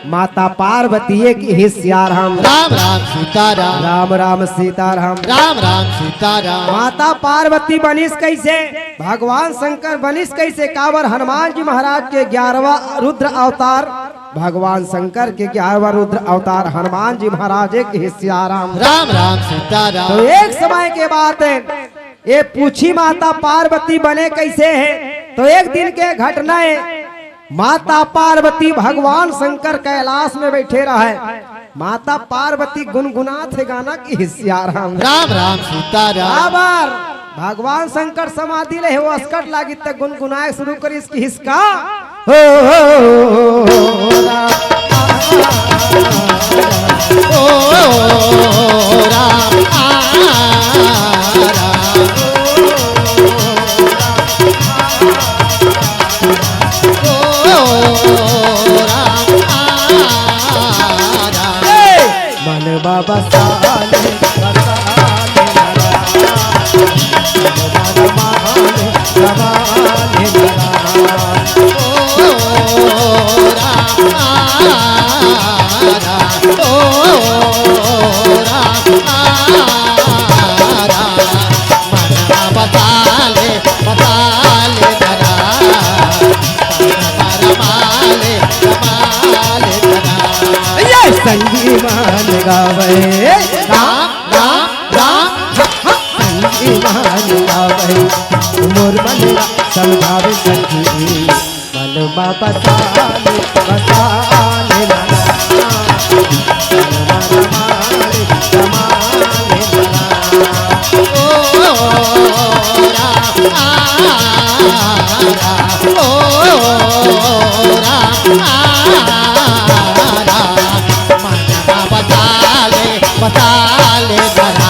माता पार्वती ए कि हिसियार हम। राम राम सीताराम। राम राम सीताराम। राम राम सीताराम। माता पार्वती बनिस कइसे? भगवान शंकर बनिस कइसे? काबर हनुमान जी महाराज के ग्यारहवाँ रुद्र अवतार, भगवान शंकर के ग्यारहवाँ रुद्र अवतार हनुमान जी महाराज ए कि हिसियार हम। राम राम सीताराम। त एक समय के बात हे, ए पूछी माता पार्वती बने कइसे हे? त एक दिन के घटना हे, माता पार्वती भगवान शंकर कैलाश में बइठे रहय, माता पार्वती गुनगुनाथे गाना कि हिसियार हम। राम राम सीताराम। काबर भगवान शंकर समाधि ले हे, ओ असकट लागिस त गुनगुनाए शुरू करिस कि हिसका। हो, हो, हो, हो, राम। ओ, राम, आ, राम। ओ, राम, आ, राम। ए! मन बाबा साले, बसाले, बसाले, बसाले। ओ, राम, आ, राम। ओ, राम, आ, राम। मनवा बसाले, बसाले, बसाले। ये संगी मान गावे। राम, राम, राम, राम। संगी मान गावे। मोर मन ला समझावे सखी। मन मा बसाले, बसाले ना। मन मा रमाले, रमाले ना। ओ राम, आ राम, ओ राम, आ राम। मनवा बसाले, बसाले ना।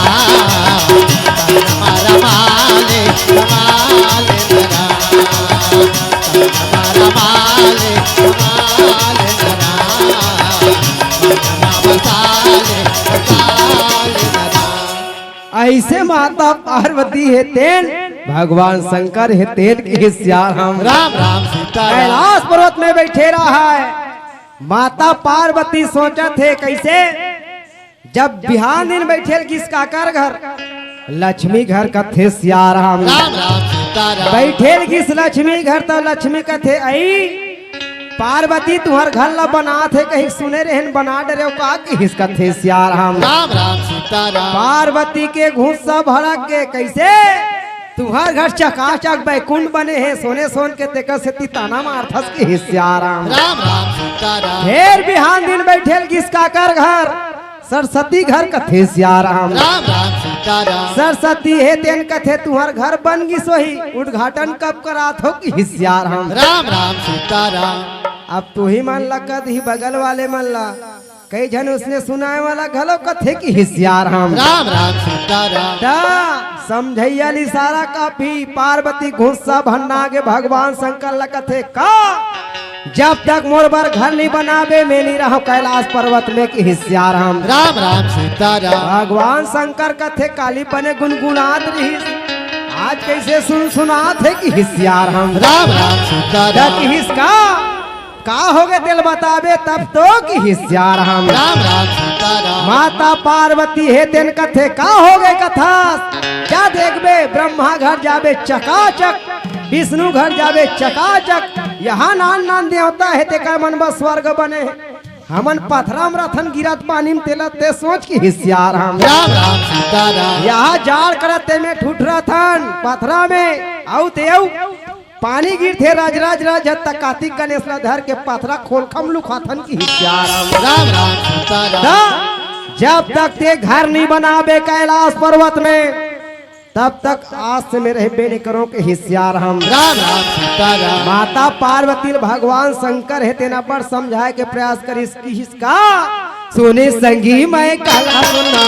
मनवा रमाले, रमाले ना। अइसे माता पार्वती हे तेन, भगवान शंकर हे तेन के हिसियार हम। राम राम सीता राम। कैलाश पर्वत में बइठे रहय। माता पार्वती सोचत हे कइसे, जब बिहान दिन बइठे ल गिस काकर घर, लक्ष्मी घर कथे सियाराम। राम राम सीताराम। बइठे ल गिस लक्ष्मी घर त लक्ष्मी कथे, "अई पार्वती, तुंहर घर ल बनात हे कहिके सुने रहेन, बना डरेव का?" किहिस कथे सियाराम। राम राम सीताराम। पार्वती के गुस्सा भड़क गे, कइसे? तुंहर घर चकाचक बैकुंठ बने हे, सोने सोन के, तेकर सेती ताना मारथस किहिस सियाराम। राम राम सीताराम। फेर बिहान दिन बइठे ल गिस काकर घर, सरस्वती घर कथे सियाराम। राम राम सीताराम। सरस्वती हे तेन कथे, "तुंहर घर बन गिस होही, उद्घाटन कब करात हो?" किहिस सियाराम। राम राम सीताराम। अब तुही मन ल कथही, बगल वाले मन ल, कई झन उसने सुनाए वाला घलो कथे किहिस सियाराम। राम राम सीताराम। त समझइया ल इशारा काफी, पार्वती गुस्सा भन्ना गे भगवान शंकर ल कथे, "का?" जब तक मोर बर घर नहीं बनाबे, मैं नहीं रहूं कैलाश पर्वत में, किहिस सियाराम। राम राम सीताराम। भगवान शंकर कथे काली बने गुनगुनात रहिस, आज कैसे सुनसुनात हे, किहिस सियाराम। राम राम सीताराम। किहिस का, का होगे तेला बताबे तब तो, किहिस सियाराम। राम राम सीताराम। माता पार्वती हे तेन कथे का होगे कथा, जा देखबे ब्रह्मा घर जाबे चकाचक, विष्णु घर जाबे चकाचक, यहाँ नान नान देवता हे तेकर मन बर स्वर्ग बने। हमन पथरा म रथन गिरत पानी म तेला ते सोच, किहिस सियाराम। राम राम सीताराम। यहाँ जाड़ करत ते में ठुठरथन पथरा में, अउ ते अउ पानी गिरथे राज राज राज तक कार्तिक गणेश ला धर के पथरा खोलखा म लुकाथन, किहिस सियाराम। राम राम सीताराम। जब तक ते घर नहीं बनाबे कैलाश पर्वत में, तब तक आस में रहबे नहीं करों, किहिस सियाराम। राम राम सीताराम। माता पार्वती ल भगवान शंकर हे तेन अब्बड़ समझाए के प्रयास करिस, किहिस का, सुनी संगी मैं काला सुना।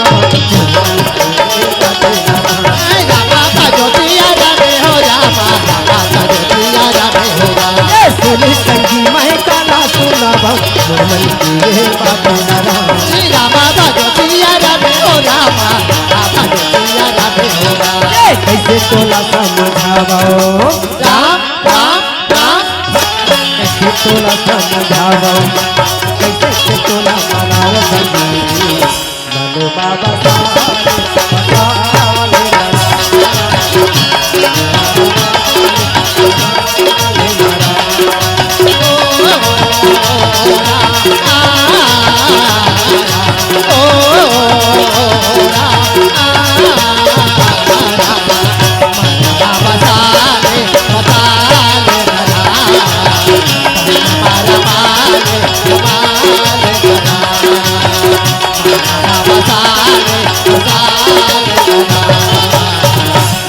रामा भजो सिया रामे हो रामा, रामा भजो सिया रामे हो रामा। ए सुनी संगी मैं काला सुना, मोर मन की ये बात ना राम। श्री रामा भजो सिया रामे हो रामा, रामा भजो सिया रामे हो रामा। ए कैसे तोला समझावो। राम राम राम। कैसे तोला समझावो, कैसे तोला मनावो संगी। मनो बाबा सारे पता ले।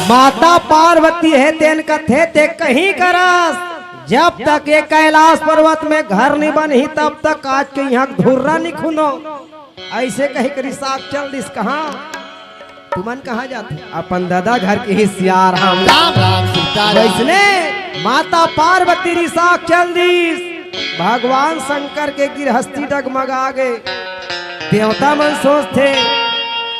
माता पार्वती हे तेन कथे ते कहीं करस, जब तक ये कैलाश पर्वत में घर नहीं बनही तब तक आज के यहाँ धुर्रा नहीं खुनो। ऐसे कही के रिसाक चल दिस कहाँ? तुमन कहाँ जाथे? अपन ददा घर, किहिस सियाराम। राम राम सीताराम। वैसने माता पार्वती रिसाक चल दिस, भगवान शंकर के गिरहस्ती डगमगा गे। देवता मन सोचथे,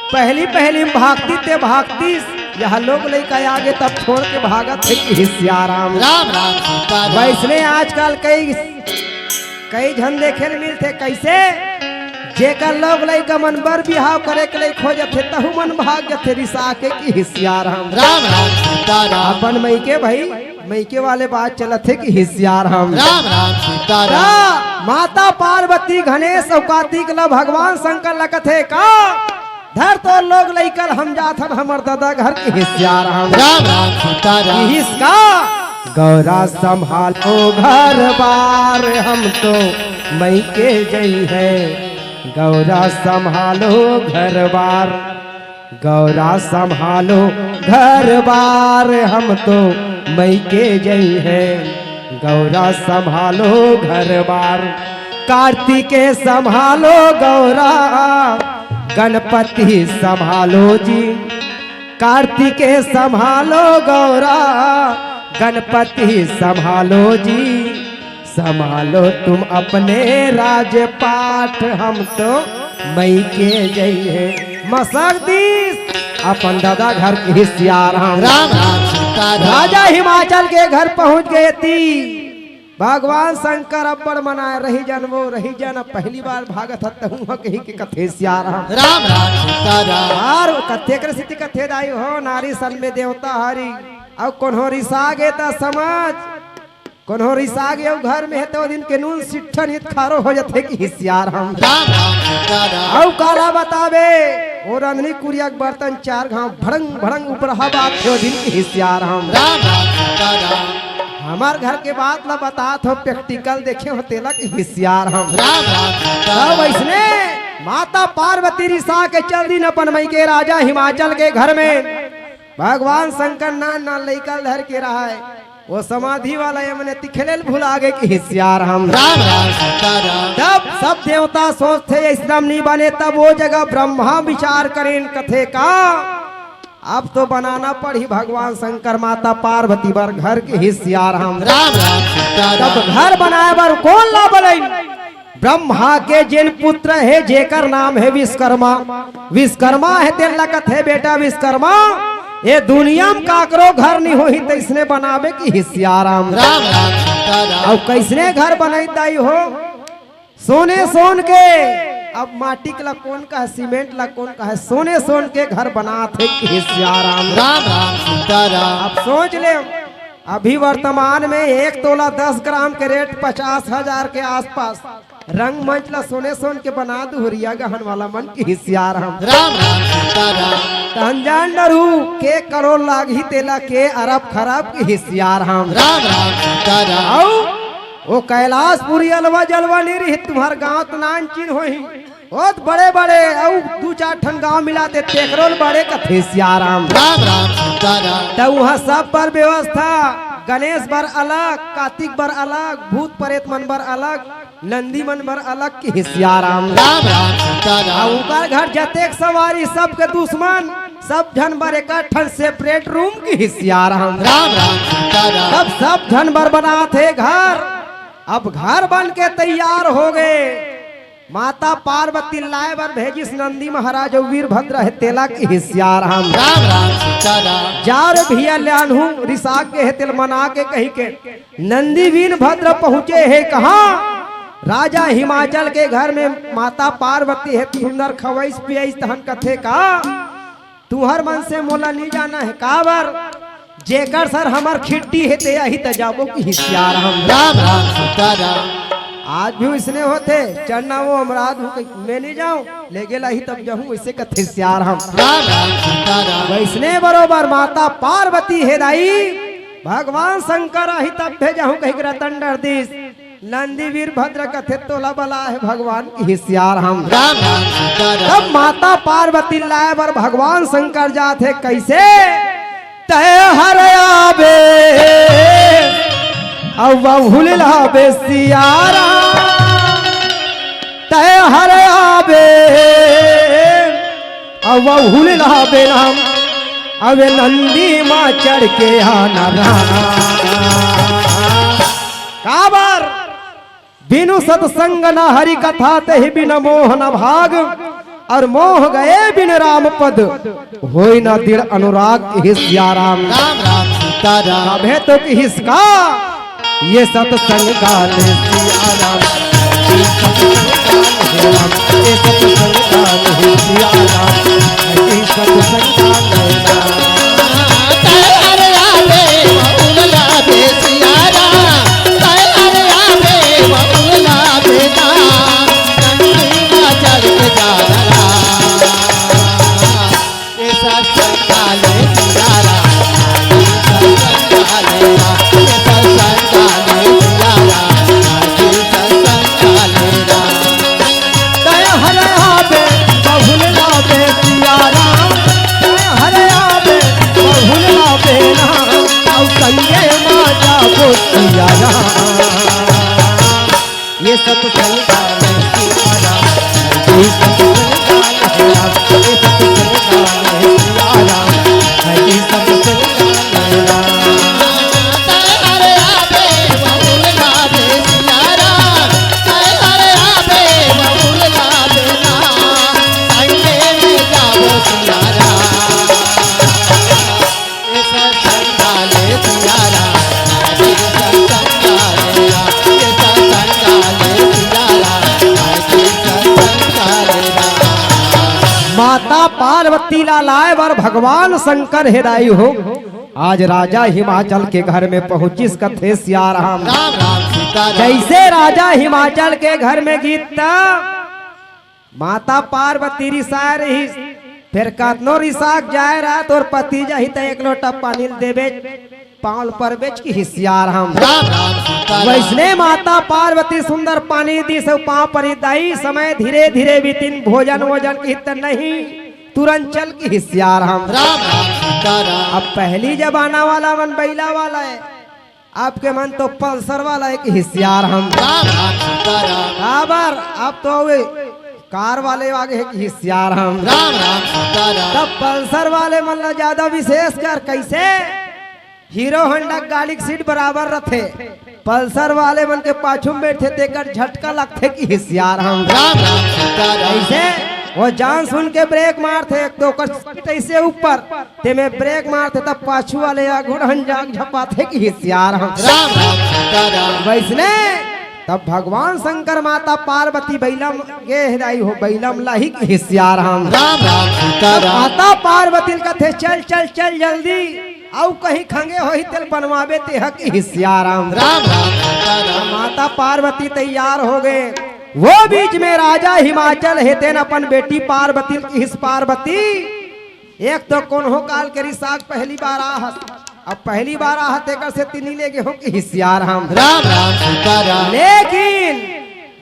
पहली पहली भागती ते भागतीस, यह लोग लइका आगे तब छोड़ के भागत हे, किहिस सियाराम। राम राम सीताराम। वैसने आजकल कई कई झन देखे ल मिलथे, कैसे? जेकर लोग लइका मन बर बिहाव करे के लइक हो जथे, तहू मन भाग जथे रिसा के, किहिस सियाराम। राम राम सीताराम। अपन मइके भाई, मइके वाले बात चलत हे, किहिस सियाराम। राम राम सीताराम। त माता पार्वती, गणेश अउ कार्तिक ल भगवान शंकर ल कथे का, धर तोर लोग लइका ल, हम जाथन हमर ददा घर, किहिस सियाराम। राम राम सीताराम। किहिस का, गौरा संभालो घर बार, हम तो मइके जइहैं। गौरा संभालो घर बार, गौरा संभालो घर बार, हम तो मइके जइहैं। गौरा संभालो घर बार, कार्तिके संभालो गौरा, गणपति संभालो जी। कार्तिके संभालो गौरा, गणपति संभालो जी। संभालो तुम अपने राजपाट, हम तो मइके जइहैं। मसक दिस अपन ददा घर, किहिस सियाराम। राम राम सीताराम। राजा हिमाचल के घर पहुंच गे ती। भगवान शंकर अब्बड़ मनाए, रही जन वो, रही जन, अब पहली बार भागत हत तहूं ह, किहि के कथे सियाराम। राम राम सीताराम। अउ कथे कर सिद्धि कथे दाई हो, नारी सन में देवता हरी। अउ कोनो रिसा गे त समझ, कोनो रिसा गे अउ घर में हे त ओ दिन के नून सिट्ठन हित खारो हो जथे, किहिस सियाराम। राम राम सीताराम। अउ काला बताबे, ओ रंधनी कुरिया के बर्तन चार घांव भड़ंग भड़ंग उपरहा बात हे ओ दिन, किहिस सियाराम। राम राम सीताराम। हमर घर के बात ल बतात हो, practical देखे हो तेला, किहिस सियाराम। राम राम सीताराम। तब वैसने माता पार्वती रिसा के चल दिन अपन मइके राजा हिमाचल के घर में। भगवान शंकर नान नान लइका ल धर के रहय, ओ समाधि वाला ए मने तिखेले ल भुला गे, किहिस सियाराम। राम राम सीताराम। तब सब देवता सोचथे, अइसना नहीं बने, तब ओ जगह ब्रह्मा विचार करेन, कथे का, अब तो बनाना पड़ही भगवान शंकर माता पार्वती बर घर के, हे सियाराम। राम राम सीताराम। तब घर बनाए बर कोन ला बलइन? ब्रह्मा के जेन पुत्र हे, जेकर नाम हे विश्वकर्मा। विश्वकर्मा हे, तेन ला कथे, "बेटा विश्वकर्मा, ए दुनिया म काकरो घर नइ होही, तइसने बनाबे," किही सियाराम। राम राम सीताराम। अउ कइसने घर बनई दाई हो? सोने सोन के। अब माटी के ला कोन कहे, सीमेंट ला कोन कहे, सोने सोन के घर बनात हे, किही सियाराम। राम राम सीताराम। अब सोच ले, अभी वर्तमान में एक तोला दस ग्राम के रेट पचास हजार के आसपास। रंगमंच ला सोने सोन के बना दुहरिया गहन वाला मन, किही सियाराम। राम राम सीताराम। त अनजान डरू के करोड़ लागही तेला, के अरब खरब, किही सियाराम। राम राम सीताराम। अउ ओ कैलाशपुरी अलवा जलवा नइ रही, तुम्हर गांव त नानचिन होही। ओत बड़े बड़े अउ दू चार ठन गांव मिलाते तेकरो ल बड़े, कथे सियाराम। राम राम सीताराम। त उहां सब बर व्यवस्था, गणेश बर अलग, कार्तिक बर अलग, भूत प्रेत मन बर अलग, नंदी मन बर अलग, किही सियाराम। राम राम सीताराम। अउ उकर घर जतेक सवारी, सबके दुश्मन, सब झन बर एक ठन separate room, किही सियाराम। राम राम सीताराम। तब सब झन बर बनात हे घर। अब घर बन के तैयार हो गे। माता पार्वती लाए बर भेजिस नंदी महाराज अउ वीरभद्र हे तेला, किही सियाराम। राम राम सीताराम। जा रे भइया, ले आनहूं, रिसाग गे हे तेला मना के, कहिके नंदी वीरभद्र पहुंचे हे कहां? राजा हिमाचल के घर में। माता पार्वती हे सुंदर खवइस पियइस, तहन कथे का, तुंहर मन से मोला नइ जाना हे, काबर? जेकर सर हमर खिट्टी हे, ते आही त जाबो, किही सियाराम। राम राम सीताराम। आज भी वइसने होथे, चढ़ना वो हमराज हूं, कहीं मैं नइ जांव, लेगे ल आही तब जाहूं, वइसे कथे सियाराम। राम राम सीताराम। वइसने बरोबर माता पार्वती हे दाई, भगवान शंकर आही तब भेजाहूं, कहिके रतन डर दिस। नंदी वीरभद्र कथे, तोला बलाए हे भगवान, किही सियाराम। राम राम सीताराम। तब माता पार्वती लाए बर भगवान शंकर जात हे, कइसे? तैं हर आबे अउ बहुल लाबे सियाराम। तैं हर आबे अउ बहुल लाबे नाम, अबे नंदी मा चढ़ के आना राम। काबर? बिनु सतसंग न हरि कथा, तहि बिन मोह न भाग, अउ मोह गए बिन राम पद, होय न दृढ़ अनुराग, किही सियाराम। राम राम सीताराम। अबे तो किहिस का, ये सतसंग गाने सियाराम, ये सतसंग गाने सियाराम, ये सतसंग गाने सियाराम, ये सतसंग गाने सियाराम। तैं हर आबे बहुल लाबे सियाराम, तैं हर आबे बहुल लाबे ना, अउ संगे मा जाबो सियाराम। ये सतसंग गाने सियाराम, ये सतसंग गाने सियाराम, ये सतसंग गाने सियाराम, ये सतसंग गाने राम। माता पार्वती ला लाए बर भगवान शंकर हे दाई हो, आज राजा हिमाचल के घर में पहुंचिस कथे सियाराम। राम राम सीता राम। जइसे राजा हिमाचल के घर में गिस त माता पार्वती रिसाए रहिस, फेर कतनो रिसाक जाए रहा, तोर पति जाही त एक लोटा पानी ल देबे, पांव ल परबेच किही सियाराम। राम राम सीता राम। वइसने माता पार्वती सुंदर पानी दिस अउ पांव परी दाई, समय धीरे धीरे बीतिन, भोजन वोजन किही त नहीं, तुरंत चल किही सियाराम। राम राम सीता राम। अब पहली जमाना वाला मन बइला वाला हे, अब के मन तो पल्सर वाला हे किही सियाराम। राम राम सीता राम। काबर अब तो वे कार वाले आगे हे कि सियाराम। राम राम सीताराम। तब पल्सर वाले मन ला ज्यादा विशेष कर, कैसे? हीरो होंडा गाड़ी के सीट बराबर रथे, पल्सर वाले मन के पाछू में बैठे तेकर झटका लगथे कि सियाराम। राम राम सीताराम। ऐसे वो जान सुन के ब्रेक मारथे, एक तो ओकर सीट ऐसे ऊपर, तेमे ब्रेक मारथे तब पाछू वाले आगू रहन जाग झपाथे कि सियाराम। राम राम सीताराम। वैसने तब भगवान शंकर माता पार्वती बइला म गे हे दाई हो, बइला म लाही कि सियाराम। राम राम सीताराम। माता पार्वती ल कथे, "चल, चल, चल जल्दी, अउ कहीं खंगे होही तेल बनवाबे तेहा कि सियाराम।" राम राम सीताराम। माता पार्वती तैयार हो गे। वो बीच में राजा हिमाचल हे तेन अपन बेटी पार्वती ल किहिस, "पार्वती, एक तो कोन्हो काल के रिसाक पहली बार आहस, अब पहली बार आहत तेकर से तिनी ले गे हो कि सियाराम।" राम राम सीताराम। लेकिन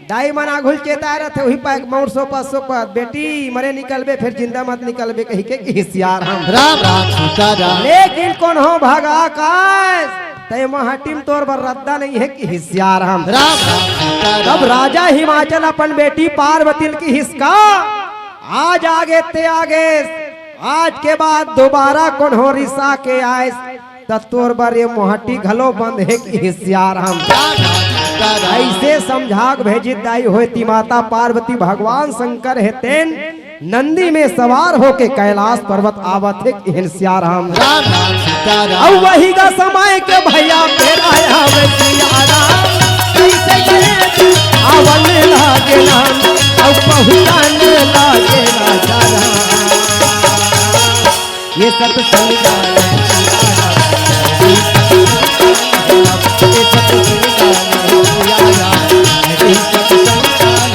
दाई मन आघुल चेताए रथे, उही पाए मौर सो पास सो पास, "बेटी, मरे निकलबे, फिर जिंदा मत निकलबे," कही के कि सियाराम। राम राम सीताराम। लेकिन कोन्हो भगा कास, तय महटिम तोर बर रद्दा नहीं हे कि सियाराम। राम राम सीताराम। तब राजा हिमाचल अपन बेटी पार्वती ल किहिस का, "आज आगे ते आगे, आज के बाद दोबारा कोन्हो रिसा के आए, त तोर बर ये मोहटी घलो बंद हे कि सियाराम।" ऐसे समझा के भेजित दाई होय ती माता पार्वती भगवान शंकर हे तेन नंदी में सवार होके कैलाश पर्वत आवत हे कि सियाराम। राम राम सीताराम। अउ वही का समय के भैया फेर आया वे सियाराम। कैसे ये आवन लागे ना, अउ पहुँचाने लागे राजा राम। ये सत्संग गाना, ये सत्संग गाना, ये सत्संग गाना।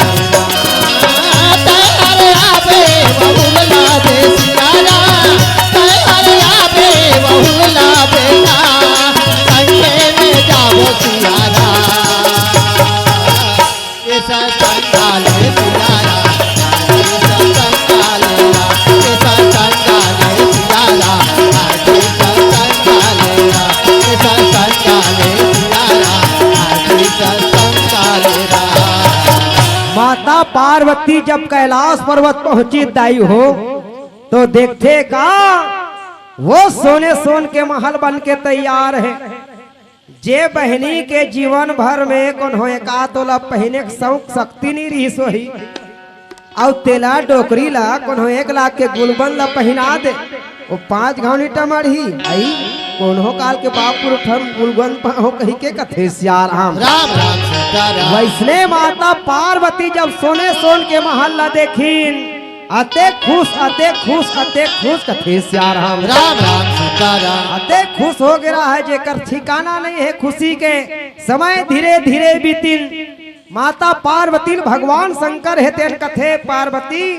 तैयार आवे बहुला दे सियारा, तैयार आवे बहुला बेटा, संगे में जावो सियारा। ऐसा संगाले सियारा, ऐसा संगाले रा, ऐसा संगाले सियारा, ऐसा संगाले रा, ऐसा संगाले सियारा, ऐसा संगाले रा। माता पार्वती जब कैलाश पर्वत पहुंची दाई हो, तो देखथे का वो सोने सोन के महल बन के तैयार हे। जे बहिनी के जीवन भर में कोनो एकात ओला पहिने के शौक शक्ति नइ रिहिस होही, अउ तेला डोकरी ला कोनो एक लाख के गुलबंद ला पहिना दे, वो पांच घाव नइ टमड़ही। अई कोनो काल के बाप पुरुष हम गुलबंद पाहो कही के कथे सियाराम। राम राम सीताराम। वैसने माता पार्वती जब सोने सोन के महल ला देखिन, अते खुश, अते खुश, अते खुश कथे सियाराम। राम राम सीताराम। अते खुश हो गे रहा हे, जेकर ठिकाना नइ हे खुशी के। समय धीरे धीरे बीतिन। माता पार्वती ल भगवान शंकर हे तेन कथे, पार्वती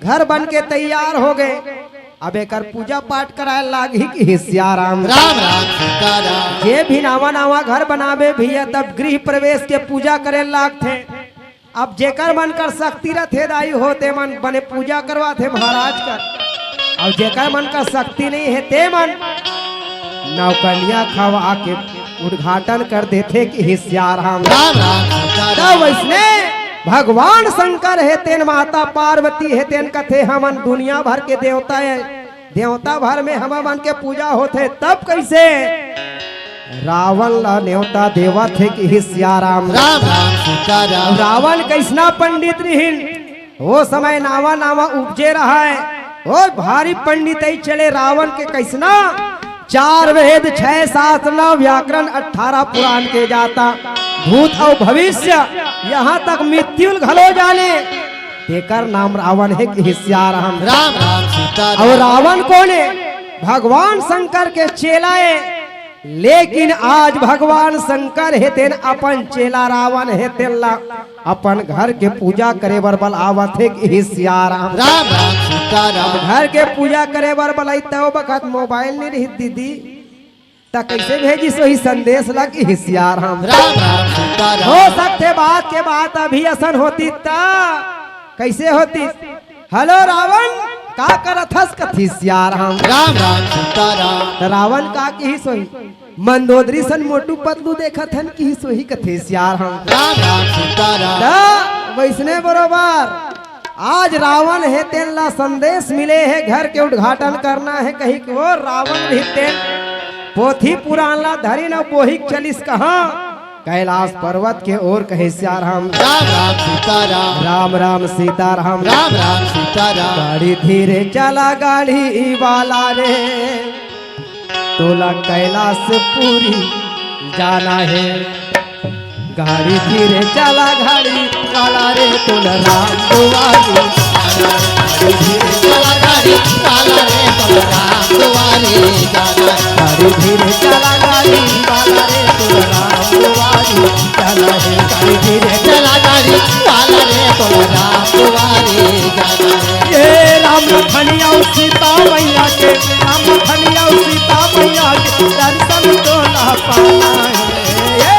घर बन के तैयार हो गे, अब एकर पूजा पाठ कराए लागही कि सियाराम। राम राम सीताराम। जे भी नावा नावा घर बनाबे भैया, तब गृह प्रवेश के पूजा करे लागथे। अब जेकर मन कर शक्ति रथे दाई हो, ते मन बने पूजा करवाथे महाराज कर, अउ जेकर मन कर शक्ति नइ हे ते मन नौकनिया खवा के उद्घाटन कर देथे कि सियाराम। राम राम सीताराम। तब वैसने भगवान शंकर हे तेन, माता पार्वती हे तेन कथे, हमन दुनिया भर के देवता हे, देवता भर में हमर मन के पूजा होथे, तब कैसे रावण ला नेवता देवत हे कि सियाराम। राम राम सीताराम। रावण कैसना पंडित रिहिन, वो समय नावा नावा उपजे रहा हे, वो भारी पंडित ही चले रावण के कैसना, चार वेद, छह शास्त्र, नौ व्याकरण, अठारह पुराण के जाता, भूत अउ भविष्य, यहाँ तक मृत्यु घलो जाने, तेकर नाम रावण हे कि सियाराम। राम राम सीताराम। अउ रावण कोन हे? भगवान शंकर के चेला हे। लेकिन आज भगवान शंकर हे तेन अपन चेला रावण हे तेन ला अपन घर के पूजा करे बर बलावत हे कि सियाराम। राम राम सीताराम। घर के पूजा करे बर बलाई, तब बखत मोबाइल नइ रही दीदी, त कैसे भेजिस होही संदेश ला कि सियाराम। राम राम सीताराम। हो सकथे बात के बात अभी असन होतिस त कैसे होतिस? "हेलो रावण, का करत हस?" कथे सियाराम। राम राम सीताराम। त रावण का किहिस होही? "मंदोदरी सन मोटू पतलू देखत हन," किहिस होही कथे सियाराम। राम राम सीताराम। त वैसने बरोबर आज रावण हे, तेन ला संदेश मिले हे, घर के उद्घाटन करना हे कहिके। ओ रावण भी तेन पोथी पुराण ला धरिन अउ बोहिक चलिस कहाँ? कैलाश पर्वत के ओर। कहे सियाराम। राम राम सीताराम। राम राम सीताराम। राम राम सीताराम। गाड़ी धीरे चला गाड़ी वाला रे, तोला कैलाशपुरी जाना हे। गाड़ी धीरे चला गाड़ी वाला रे, तोला राम दुआरी। गाड़ी धीरे चला गाड़ी वाला रे, तोला राम दुआरी जाना। गाड़ी धीरे चला गाड़ी वाला रे, तोला राम दुआरी जाना हे। गाड़ी धीरे चला गाड़ी वाला रे, तोला राम दुआरी जाना हे। ए राम लखनिया सीता मैया के, राम लखनिया सीता मैया के दर्शन तोला पाना हे। ए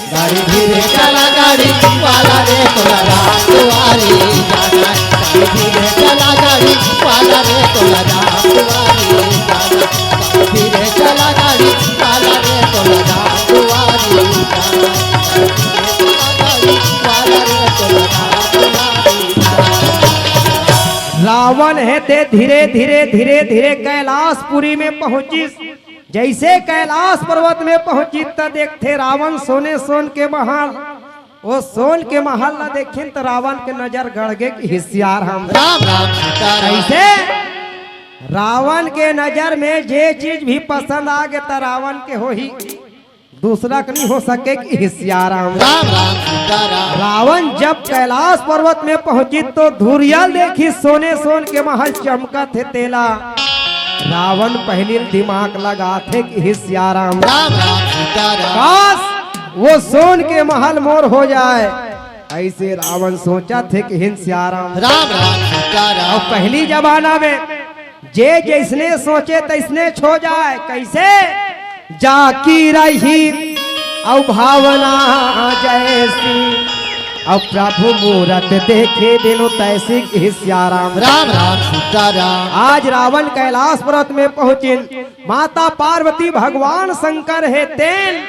गाड़ी धीरे चला गाड़ी वाला रे, तोला राम दुआरी जाना। गाड़ी धीरे चला गाड़ी वाला रे, तोला राम दुआरी जाना। गाड़ी धीरे चला गाड़ी वाला रे, तोला राम दुआरी जाना। गाड़ी धीरे चला गाड़ी वाला रे, तोला राम दुआरी जाना। रावण हे ते धीरे धीरे धीरे धीरे कैलाशपुरी में पहुंचिस। जैसे कैलाश पर्वत में पहुंचिस त देखथे रावण सोने सोन के महल। ओ सोन के महल ला देखिन त रावण के नजर गड़गे कि हे सियाराम। राम राम सीताराम। कैसे? रावण के नजर में जे चीज भी पसंद आ गे त रावण के होही, दूसरा के नहीं हो सके कि हे सियाराम। राम राम सीताराम। रावण जब कैलाश पर्वत में पहुंचिस तो धुरिया ल देखिस सोने सोन के महल चमकत हे तेला। रावण पहिली दिमाग लगाथे कि हे सियाराम। राम राम सीताराम। काश वो सोन के महल मोर हो जाए, ऐसे रावण सोचथे कि हे सियाराम। राम राम सीताराम। अउ पहिली जमाना में जे जैसने सोचे तैसने हो जाए। कैसे? जाकी रही अउ भावना जैसी, अउ प्रभु मूरत देखे बिनु तैसी। हे सियाराम। राम राम सीताराम। आज रावण कैलाश पर्वत में पहुंचिन, माता पार्वती भगवान शंकर हे तेन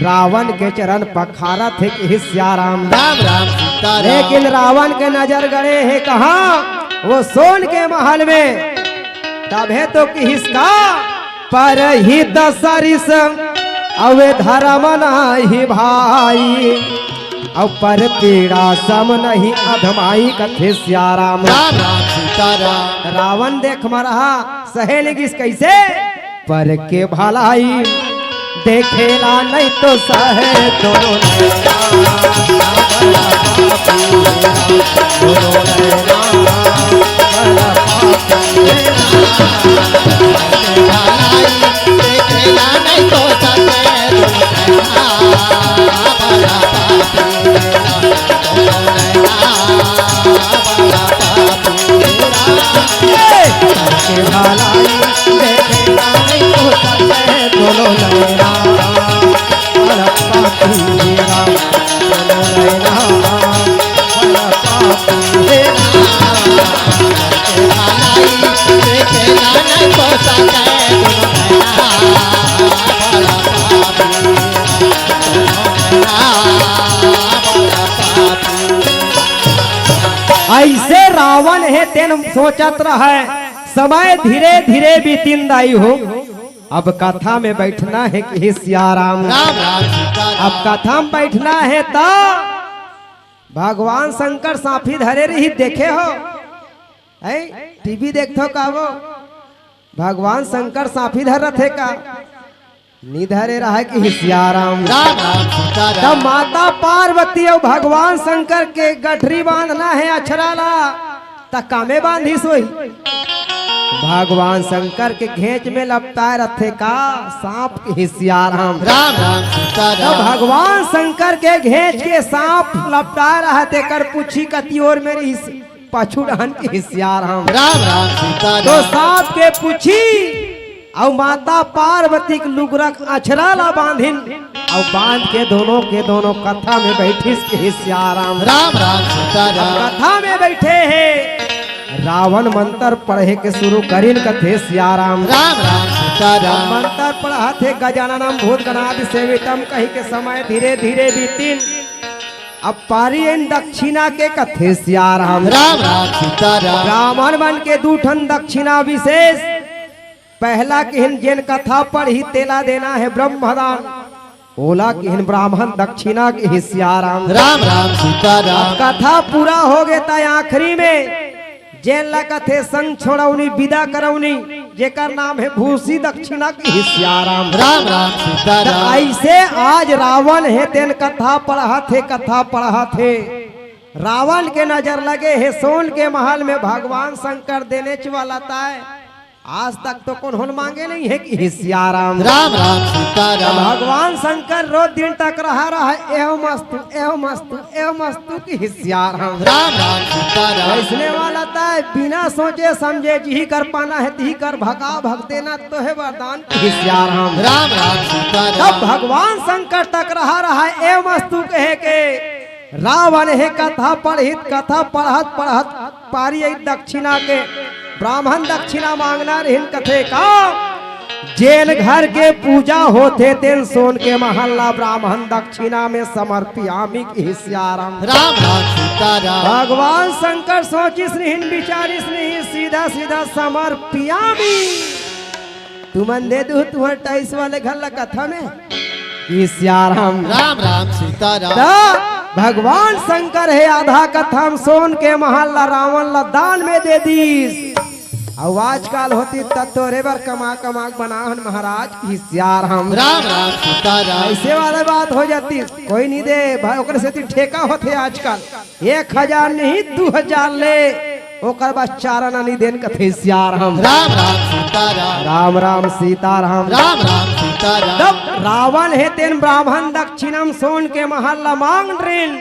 रावण के चरण पखारत हे कि हे सियाराम। राम राम सीताराम। लेकिन रावण के नजर गड़े हे कहाँ? वो सोन के महल में। तभे तो किहिस का, परहित सरिस अउ धर्म नाही भाई, अउ पर पीड़ा सम नहीं अधमाई। कथे सियाराम। राम राम सीताराम। रावण देख मरहा सहे लगिस कैसे? पर के भलाई देखेला नहीं तो सहे दोनों। भलाई देखेला नहीं तो सहे दोनों। ऐसे रावण हे तेन सोचत रहय, समय धीरे धीरे बीतिन दाई हो। अब कथा में बैठना हे कि हे सियाराम। राम राम सीताराम। अब कथा में बैठना हे त भगवान शंकर सांफी धरे रही, देखे हो? ऐ टीवी देखथो का वो? भगवान शंकर सांफी धर रथे का? नि धरे रहय कि हे सियाराम। राम राम सीताराम। तब माता पार्वती अउ भगवान शंकर के गठरी बांधना हे अछरा ला, त कामे बांधिस होही। भगवान शंकर के घेंच में लपटाए रथे का सांप कि हे सियाराम। राम राम सीताराम। तब भगवान शंकर के घेंच के सांप लपटाए रहय तेकर पूछी कति ओर में रिहिस। पाछू डहन कि हे सियाराम। राम राम सीताराम। तो सांप के पूछी अउ माता पार्वती के लुगरा के अछरा ला बांधिन अउ बांध के दोनों के दोनों कथा में बैठिस कि हे सियाराम। राम राम सीताराम। कथा में बैठे हे, रावण मंत्र पढ़े के शुरू करिन कथे सियाराम। राम राम सीताराम। मंत्र पढ़त हे गजाननम भूत गणादि सेवितम कहि के समय धीरे धीरे बीतिन। अब पारी इन दक्षिणा के कथे सियाराम। राम राम सीताराम। ब्राह्मण मन के दू ठन दक्षिणा विशेष। पहला किहिन जेन कथा पढ़ही तेला देना हे ब्रह्मदान, ओला किहिन ब्राह्मण दक्षिणा किही सियाराम। राम राम सीताराम। अब कथा पूरा होगे त आखिरी में जेन ला कथे संग छोड़ौनी, विदा करौनी, जेकर नाम हे भूसी दक्षिणा किही सियाराम। राम राम सीताराम। त अइसे आज रावण हे तेन कथा पढ़त हे, कथा पढ़त हे। रावण के नजर लगे हे सोन के महल में भगवान शंकर देनेच वाला ताय। आज तक तो कोनो ल मांगे नहीं हे किही सियाराम। राम राम सीताराम। भगवान शंकर रोज दिन टकराहा रहा, एहू मस्तू, एहू मस्तू, एहू मस्तू किही सियाराम। राम राम सीताराम। अइसने वाला ताय बिना सोचे समझे जिही कर पाना हे, तिही कर भगा भग देना तो हे वरदान किही सियाराम। राम राम सीताराम। तब भगवान शंकर टकराहा रहा, एहू मस्तू कहे के रावण हे कथा पढ़ित, कथा पढ़त पढ़त पारी अई दक्षिणा के, ब्राह्मण दक्षिणा मांगना रहिन कथे का, जेन घर के पूजा होथे तेन सोन के महल ला ब्राह्मण दक्षिणा में समर्पियामी किही सियाराम। राम राम सीताराम। भगवान शंकर सोचिस नहीं, विचारिस नहीं, सीधा सीधा समर्पियामी। तुमन दे दू तुहर टाइस वाले घर ला कथा में किही सियाराम। राम राम सीताराम। त भगवान शंकर हे आधा कथा म सोन के महल ला रावण ला दान में दे दीस। अउ आजकाल होतिस त तोरे बर कमा कमा के बनाहन महाराज किही सियाराम। राम राम सीताराम। अइसे वाला बात हो जातिस, कोई नहीं दे भाई, ओकरे सेती ठेका होथे आजकाल। एक हजार नहीं, दू हजार ले, ओकर बाद चार आना नहीं देन कथे सियाराम। राम राम सीताराम। राम राम सीताराम। राम राम सीताराम। तब रावण हे तेन ब्राह्मण दक्षिणा म सोन के महल ला मांग रिन।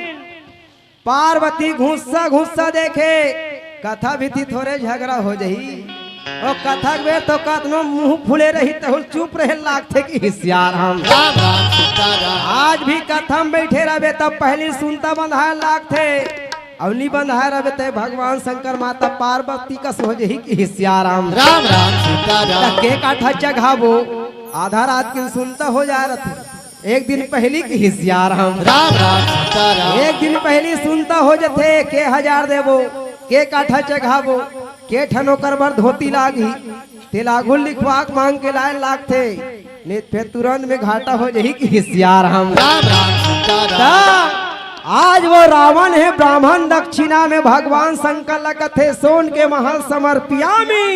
पार्वती घुस्सा घुस्सा देखे, कथा भीती थोरे झगरा हो जही। ओ कथा के बेर तो कतनो मुंह फुले रही, तहू ल चुप रहे लागथे किही सियाराम। राम राम सीताराम। आज भी कथा म बइठे रहबे, तब पहिली सुनता बंधाय लागथे, अउ नी बंधाय रहबे, त भगवान शंकर माता पार्वती कस हो जही किही सियाराम। राम राम सीताराम। त के काठा चघाबो, आधा रात के सुनता हो जाय रहथे। एक दिन पहिली किही सियाराम। राम राम सीताराम। एक दिन पहिली सुनता हो जथे, के हजार देबो, के काठा चघाबो, के ठन ओकर बर धोती लागही, तेला आघू लिखवा के मांग के लाय लागथे, नहीं त फेर तुरंत में घाटा हो जही किही सियाराम। राम राम सीताराम। त आज वो रावण हे ब्राह्मण दक्षिणा में भगवान शंकर ला कथे सोन के महल समर्पियामी।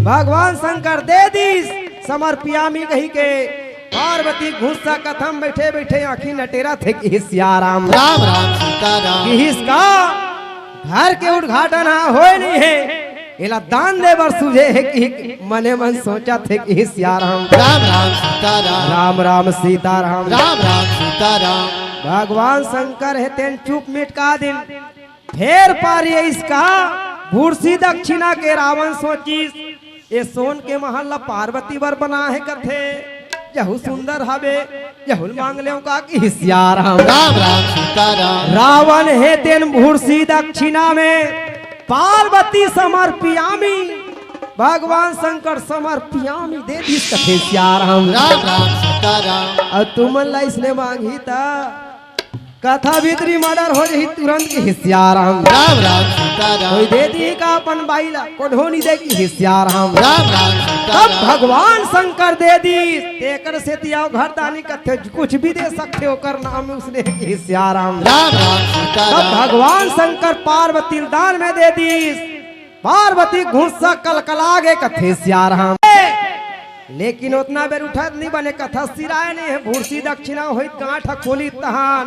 भगवान शंकर दे दीस समर्पियामी कही के। पार्वती घुस्सा कथा म बइठे बइठे आंखी नटेरथे किही सियाराम। राम राम सीताराम। किहिस का घर के उद्घाटन हा होय नहीं हे, एला दान दे बर सूझे हे किही मने मन सोचथे किही सियाराम। राम राम सीताराम। राम राम सीताराम। राम राम सीताराम। भगवान शंकर हे तेन चुप मिटका दिन। फेर पारी अइस का भूसी दक्षिणा के रावण सोचिस, ए सोन के महल ला पार्वती बर बनाहे कथे, यहू सुंदर हवे, यहू ल मांग लेव का किही सियाराम। राम राम सीताराम। रावण हे तेन भूसी दक्षिणा में पार्वती समर्पियामी, भगवान शंकर समर्पियामी दे दीस कथे सियाराम। राम राम सीताराम। अउ तुमन ला अइसने मांगही त कथा भीतरी मर्डर हो जही तुरंत किही सियाराम। राम राम सीताराम। कोई दे दिही का अपन बाई ला, कोनो नहीं दे किही सियाराम। राम राम सीताराम। तब भगवान शंकर दे दीस, तेकर सेती अउ घरदानी कथे कुछ भी दे सकथे ओकर नाम में उसने किही सियाराम। राम राम सीताराम। तब भगवान शंकर पार्वती ल दान में दे दीस। पार्वती घुस्सा कलकला गे कथे सियाराम। लेकिन ओतना बेर उठत नहीं बने, कथा सिराय नहीं हे, भूसी दक्षिणा होई, गांठ खोली तहान।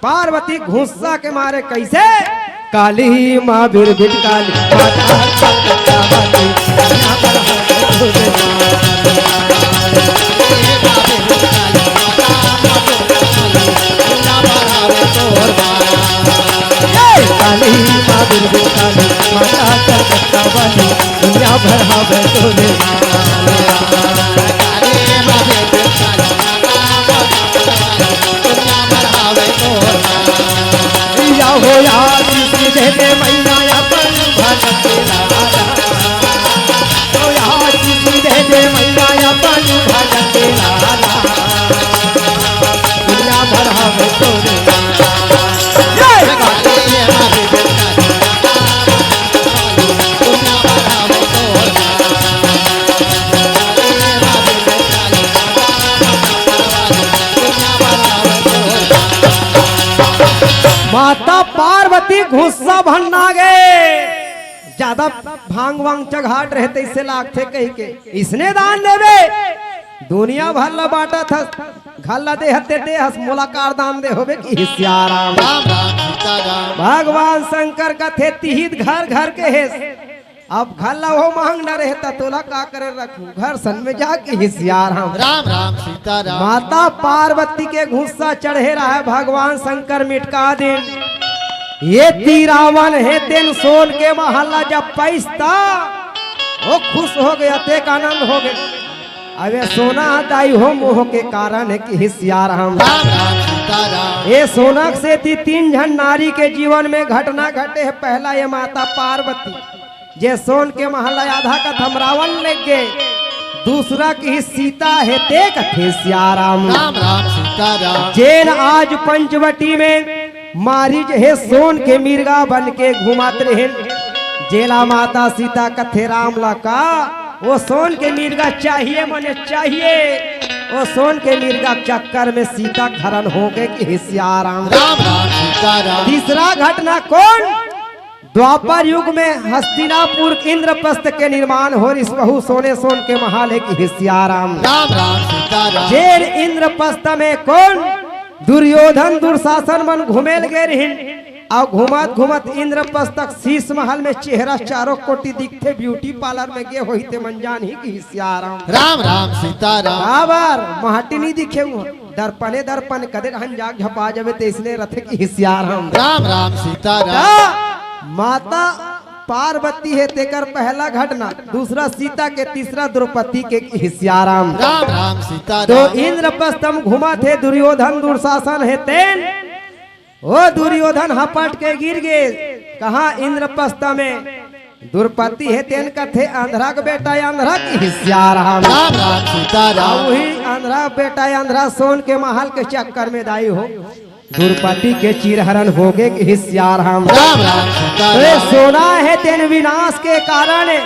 पार्वती घुस्सा के मारे कइसे? काली माँ बिरबिट काली माता। ए, काली माँ बिरबिट काली माता कलकत्ता वाली, दुनिया भर हवे तोरे। या हो या आशीष दे दे मैया अपन भगत के लाला। ओ या आशीष दे दे मैया अपन भगत के लाला। दुनिया भर हवे तोरे। पार्वती गुस्सा भन्ना गे, ज्यादा भांग वांग चघाट रहे तइसे लागथे कहिके, इसने दान देबे, दुनिया भर ला बांटत हस, घर ला देहत ते देहस, मोला कार दान दे होबे कि हिसियाराम। राम राम सीताराम। भगवान शंकर कथे तिहित घर घर के हेस, अब घर ला वो मांग न रहे त तोला का करे रखू, घर सन में जा कि हिसियाराम। राम राम सीताराम। माता पार्वती के गुस्सा चढ़े रहा है, भगवान शंकर मिटका दिन। ये ती रावण हे तेन सोन के महल ला जब पैसता, वो खुश हो गया, तेक आनंद हो गया। अबे सोना दाई हो मोह के कारण है कि हिसियाराम। राम राम सीताराम। ये सोनक से ती तीन झन नारी के जीवन में घटना घटे है। पहला ये माता पार्वती, जे सोन के महल आधा कथम रावण लेग गे। दूसरा कि सीता हे ते कथे सियाराम। राम राम सीताराम। जेन आज पंचवटी में मारिज हे सोन के मिर्गा बन के घूमत रहिन, जेला माता सीता कथे राम ला का, वो सोन के मिर्गा चाहिए, मने चाहिए, वो सोन के मिर्गा के चक्कर में सीता के हरण हो गे कि सियाराम। राम राम सीताराम। तीसरा घटना कौन? द्वापर युग में हस्तिनापुर इंद्रप्रस्थ के निर्माण हो रिस, वहू सोने सोन के महल हे कि सियाराम। राम राम सीताराम। जेन इंद्रप्रस्थ में कौन? दुर्योधन दुशासन मन घूमे लगे रहिन, अउ घूमत घूमत इंद्रप्रस्थ तक शीश महल में चेहरा चारों कोटी दिखथे, ब्यूटी पार्लर में गे होही ते मन जानही कि सियाराम। राम राम सीताराम। काबर महटी नहीं दिखे हुआ, दर्पणे दर्पण कदे रहन जाग झपा जाबे तइसने रथे कि सियाराम। राम राम सीताराम। त माता पार्वती हे तेकर पहला घटना, दूसरा सीता के, तीसरा द्रौपदी के कि सियाराम। राम राम सीताराम। तो इंद्रप्रस्थ म घूमत हे दुर्योधन दुशासन हे तेन, ओ दुर्योधन हपट के गिर गे। कहाँ? इंद्रप्रस्थ में। द्रौपदी हे तेन कथे अंधरा के बेटा अंधरा कि सियाराम। राम राम सीताराम। आ उही अंधरा बेटा अंधरा सोन के महल के चक्कर में दाई हो, द्रौपदी के चीरहरण हो गे कि सियाराम। राम राम सीताराम। अरे सोना हे तेन विनाश के कारण हे।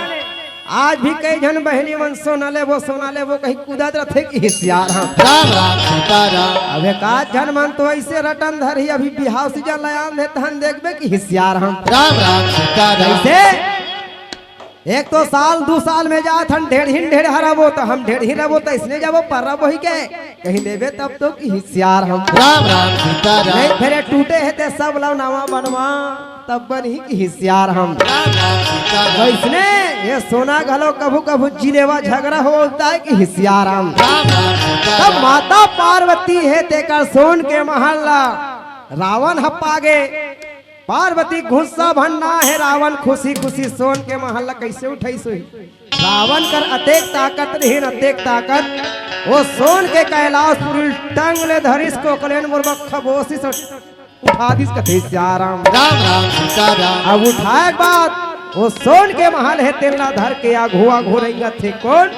आज भी कई झन बहिनी मन सोना लेबो, सोना लेबो कही कूदत रथे कि सियाराम। राम राम सीताराम। अब एकाध झन मन तो अइसे रटन धरही, अभी बिहाव सीजन लयान दे तहन देखबे कि सियाराम। राम राम सीताराम। कइसे? एक तो साल दू साल में जात हन, ढेड़हिन ढेड़हा रबो त हम ढेड़ही रबो त इसने जाबो परब होही के, कहीं लेबे तब तो कि सियाराम। राम राम सीताराम। नहीं फेर टूटे हे ते सब ला नवा बनवा, तब बनही कि सियाराम। राम राम सीताराम। वइसने ये सोना घलो कभू कभू जिलेवा झगरा होता हे कि सियाराम। राम राम सीताराम। तब माता पार्वती हे तेकर सोन के महल ला रावण ह पा गे। पार्वती गुस्सा भन्ना हे, रावण खुशी खुशी सोन के महल ला कइसे उठाइस होही? रावण कर अतेक ताकत रहिन, अतेक ताकत, वो सोन के कैलाशपुरी टंग ले धरिस, कोकलेन मोर बखबोसिस, उठा दिस कथे सियाराम। राम राम सीताराम। अब उठाए के बाद वो सोन के महल हे तेन ला धर के आघू आघू रेंगत हे कौन?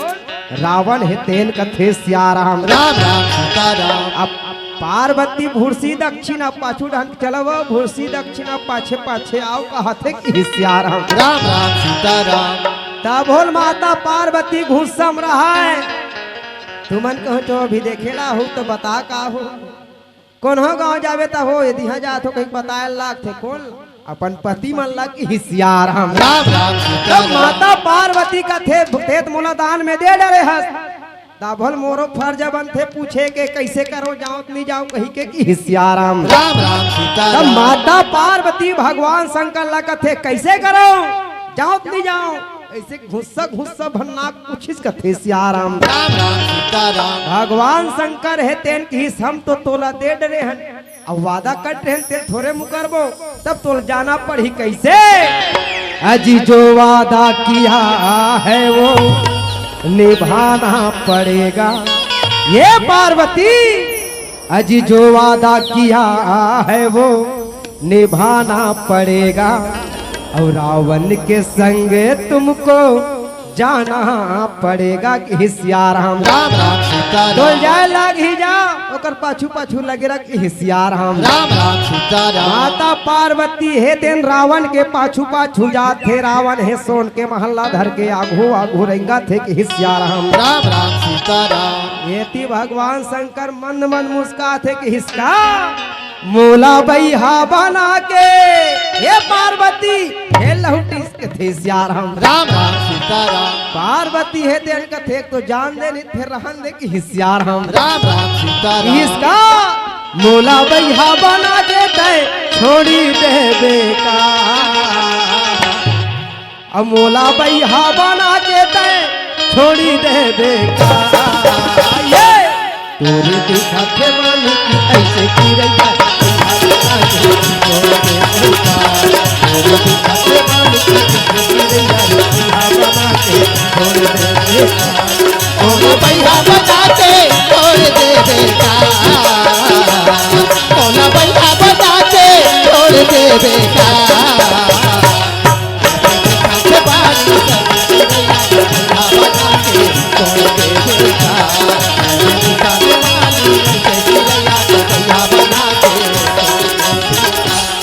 रावण हे तेन कथे सियाराम। राम राम सीताराम। अब पार्वती भुरसी दक्षिणा पाछू डहन चलव, भुरसी दक्षिणा पाछे पाछे आव कहत हे कि सियाराम। राम राम सीताराम। तब होल माता पार्वती गुस्सा म रहय। तुमन कहो तो अभी देखे ला हो तो बता का हो। कोनो गांव जाबे त हो, यदि इहाँ जात हो कहीं बताए लागथे कौन? अपन पति मन ला कि सियाराम। राम राम तब सीताराम। माता पार्वती कथे तें त मोला दान में दे डरे हस, तब होल मोरो फर्ज बनथे पूछे के कइसे करो, जांव त नहीं जांव कहिके कि सियाराम। राम राम तब सीताराम। माता पार्वती भगवान शंकर ला कथे कइसे करो, जांव त नहीं जांव, अइसे गुस्सा गुस्सा भन्ना पूछिस कथे सियाराम। राम राम सीताराम। भगवान शंकर हे तेन किहिस हम तो तोला दे डरे हन, अब वादा कट रहे तें थोरे मुकरबो, तब तोला जाना पड़ही कइसे? अजी जो वादा किया है वो निभाना पड़ेगा। ये पार्वती, अजी जो वादा किया है वो निभाना पड़ेगा, और रावण के संग तुमको जाना पड़ेगा कि सियाराम। राम राम सीताराम। तोल जाए लाग ही जा, ओकर पाछू पाछू लगे रह कि सियाराम। राम राम सीताराम। माता पार्वती हे तेन रावण के पाछू पाछू जात हे, रावण हे सोन के महल ला धर के आघू आघू रेंगत हे कि सियाराम। राम राम सीताराम। एती भगवान शंकर मंद मंद मुस्कात हे कि हिसका मोला बइहा बना के, हे पार्वती, हे लहुटी के थे सियाराम। राम राम सीताराम। पार्वती हे तेन कथे तो जान दे, नहीं फिर रहन दे कि सियाराम। राम राम सीताराम। इसका मोला बइहा बना के तय छोड़ी देबे का। अब मोला बइहा बना के तय छोड़ी देबे का। ये तोरे दिखा के मालिक ऐसे की रैया। तोरे दिखा के मालिक ऐसे की रैया। मोला बइहा बना के छोड़ देबे का। मोला बइहा बना के छोड़ देबे का।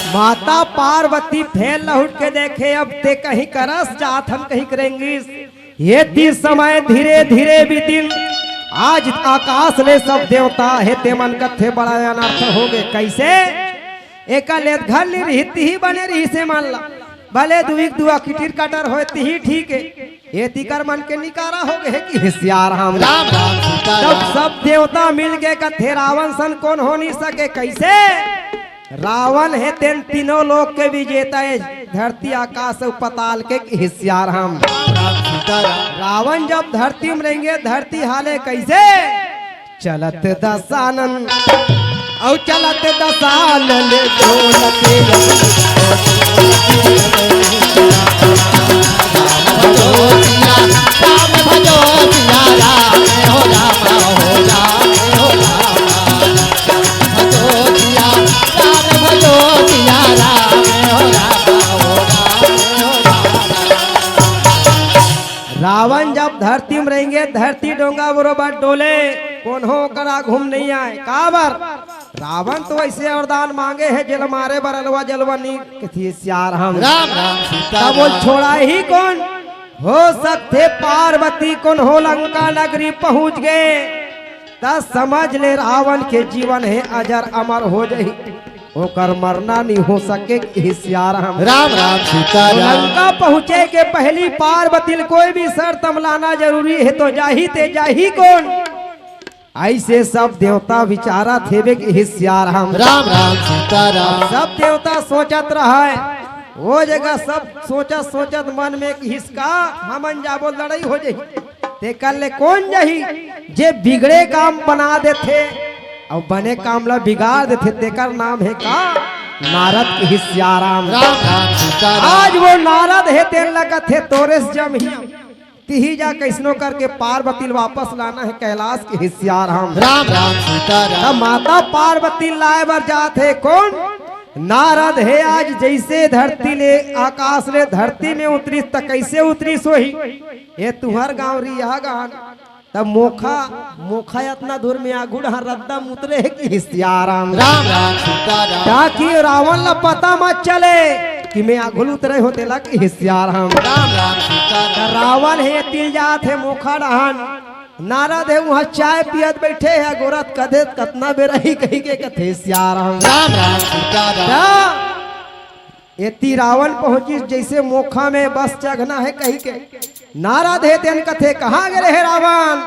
माता पार्वती फेर लहुट के देखे, अब ते कहीं करस जात हन कहीं करेंगिस। ये तीर समय धीरे धीरे बीतिन। आज आकाश ले सब देवता हे ते मन कथे बड़ा अनर्थ होगे। कैसे? एका ले घर ली रही तिही बने रही से मान ला। भले दुई दुआ किटिर कटर होय तिही ठीक हे। ये तिकर मन के निकारा होगे कि सियाराम। राम राम सीताराम। जब सब देवता मिल के कथे रावण सन कोन हो नहीं सके। कैसे? रावण हे तेन तीनों लोक के विजेता हे, धरती आकाश अउ पताल के कि सियाराम। राम राम सीताराम। रावण जब धरती में रहेंगे धरती हाले कैसे? चलत दसानन अउ चलत दसानन ढोलक। राम भजो सिया, राम भजो सिया राम, हो राम, हो राम, हो राम। भजो सिया, राम भजो सिया राम, हो राम, हो राम, हो राम। रावण जब धरती में रहेंगे, धरती डोंगा बरोबर डोले, कोनो ओकर आगू में नहीं आए। काबर? रावण तो ऐसे वरदान मांगे हे, जेला मारे बर अलवा जलवा नी कथे सियाराम। राम राम सीताराम। तब वो छोड़ा ही कोन? हो सकथे पार्वती कोनो लंका नगरी पहुंच गे, त समझ ले रावण के जीवन हे अजर अमर हो जाही, ओकर मरना नहीं हो सके कि सियाराम। राम राम सीताराम। लंका पहुंचे के पहली पार्वती ल कोई भी शर्त म लाना जरूरी हे, तो जाही ते जाही कोन? ऐसे सब देवता विचारत हेबे कि सियाराम। राम राम सीताराम। सब देवता सोचत रहय, वो जगह सब सोचत सोचत मन में कि इसका हमन जाबो लड़ाई हो जाही। तेकर ले कोन जाही? जे बिगड़े काम बना देथे अउ बने काम ला बिगाड़ देथे, तेकर नाम हे का? नारद कि सियाराम। राम राम सीताराम। आज वो नारद हे तेन ला कथे तोरे से जमही, तिही जा कैसनो करके पार्वती ल वापस लाना हे कैलाश कि सियाराम। राम राम सीताराम। तब माता पार्वती लाए बर जात हे कोन? नारद हे। आज जैसे धरती ले आकाश ले धरती में उतरिस त कैसे उतरिस होही? ये तुहर गांव री यह गान। तब मोखा, मोखा अतना दूर में आगू डहार रद्दा में उतरे हे कि सियाराम। राम राम सीताराम। ताकि रावण ला पता मत चले कि मैं आगू उतरे हो तेला कि सियाराम। राम राम सीताराम। त रावण हे तिल जात हे मोखा डहान। नारद हे उहाँ चाय पियत बैठे हे, गोरत कदे कतना बेरा ही कही के कथे सियाराम। राम राम सीताराम। त एती रावण पहुंचिस जैसे मोखा में बस चघना हे कही के। नारद हे तेन कथे कहाँ गे रहे रावण?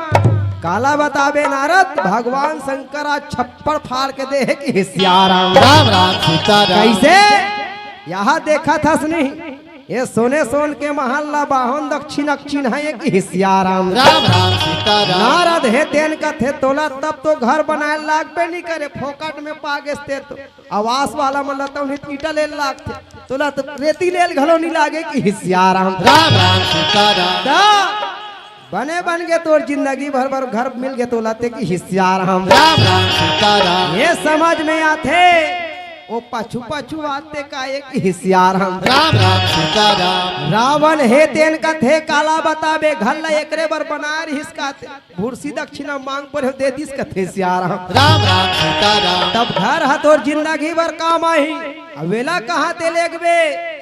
काला बताबे नारद, भगवान शंकर आज छप्पड़ फाड़ के दे हे कि सियाराम। राम राम सीताराम। कैसे? यहाँ देखत हस नहीं, ये सोने सोन के महल ला बाहन दक्षिण अक्षिण हे कि सियाराम। राम राम सीताराम। नारद हे तेन कथे तोला तब तो घर बनाए लागबे नहीं करे, फोकट में पागेस ते तो। आवास वाला मन ला तो नहीं ईटा ले लागथे, तोला तो रेती लेल घलो नहीं लागे कि सियाराम। राम राम सीताराम। त बने बन गे तोर जिंदगी भर बर घर मिल गे तोला ते कि सियाराम। राम राम सीताराम। ये समझ में आथे, वो पछू पछू आते का एक सियाराम। राम राम सीताराम। रावण हे तेन कथे काला बताबे घर ला एकरे बर बनाए रहिस काते। भुरसी दक्षिणा मांग पर दे दिस कथे सियाराम। राम राम सीताराम। तब घर ह तोर जिंदगी भर काम आही, अवेला कहाँ ते लेगबे?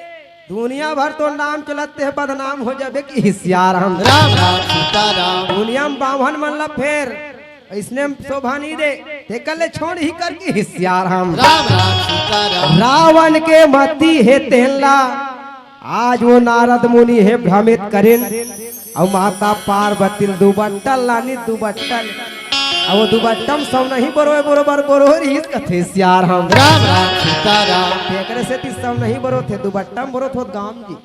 दुनिया भर तोर नाम चलत ते बदनाम हो जाबे कि सियाराम। राम राम सीताराम। दुनिया में बाम्हन मन ला फेर, इसने शोभा नहीं दे। तेकर ले छोड़ही करके हे सियाराम। राम राम सीताराम। रावण के मति हे तेन ला आज वो नारद मुनि हे भ्रमित करिन, अउ माता पार्वती ल दुबट्टा ल लानिस, दुबट्टा ल। अउ वो दुबट्टा म सवनही बरोय बरोबर बरोय रिहिस कथे सियाराम। राम राम सीताराम। तेकरे सेती सवनही बरोथे, दुबट्टा म बरोथे गाम जी।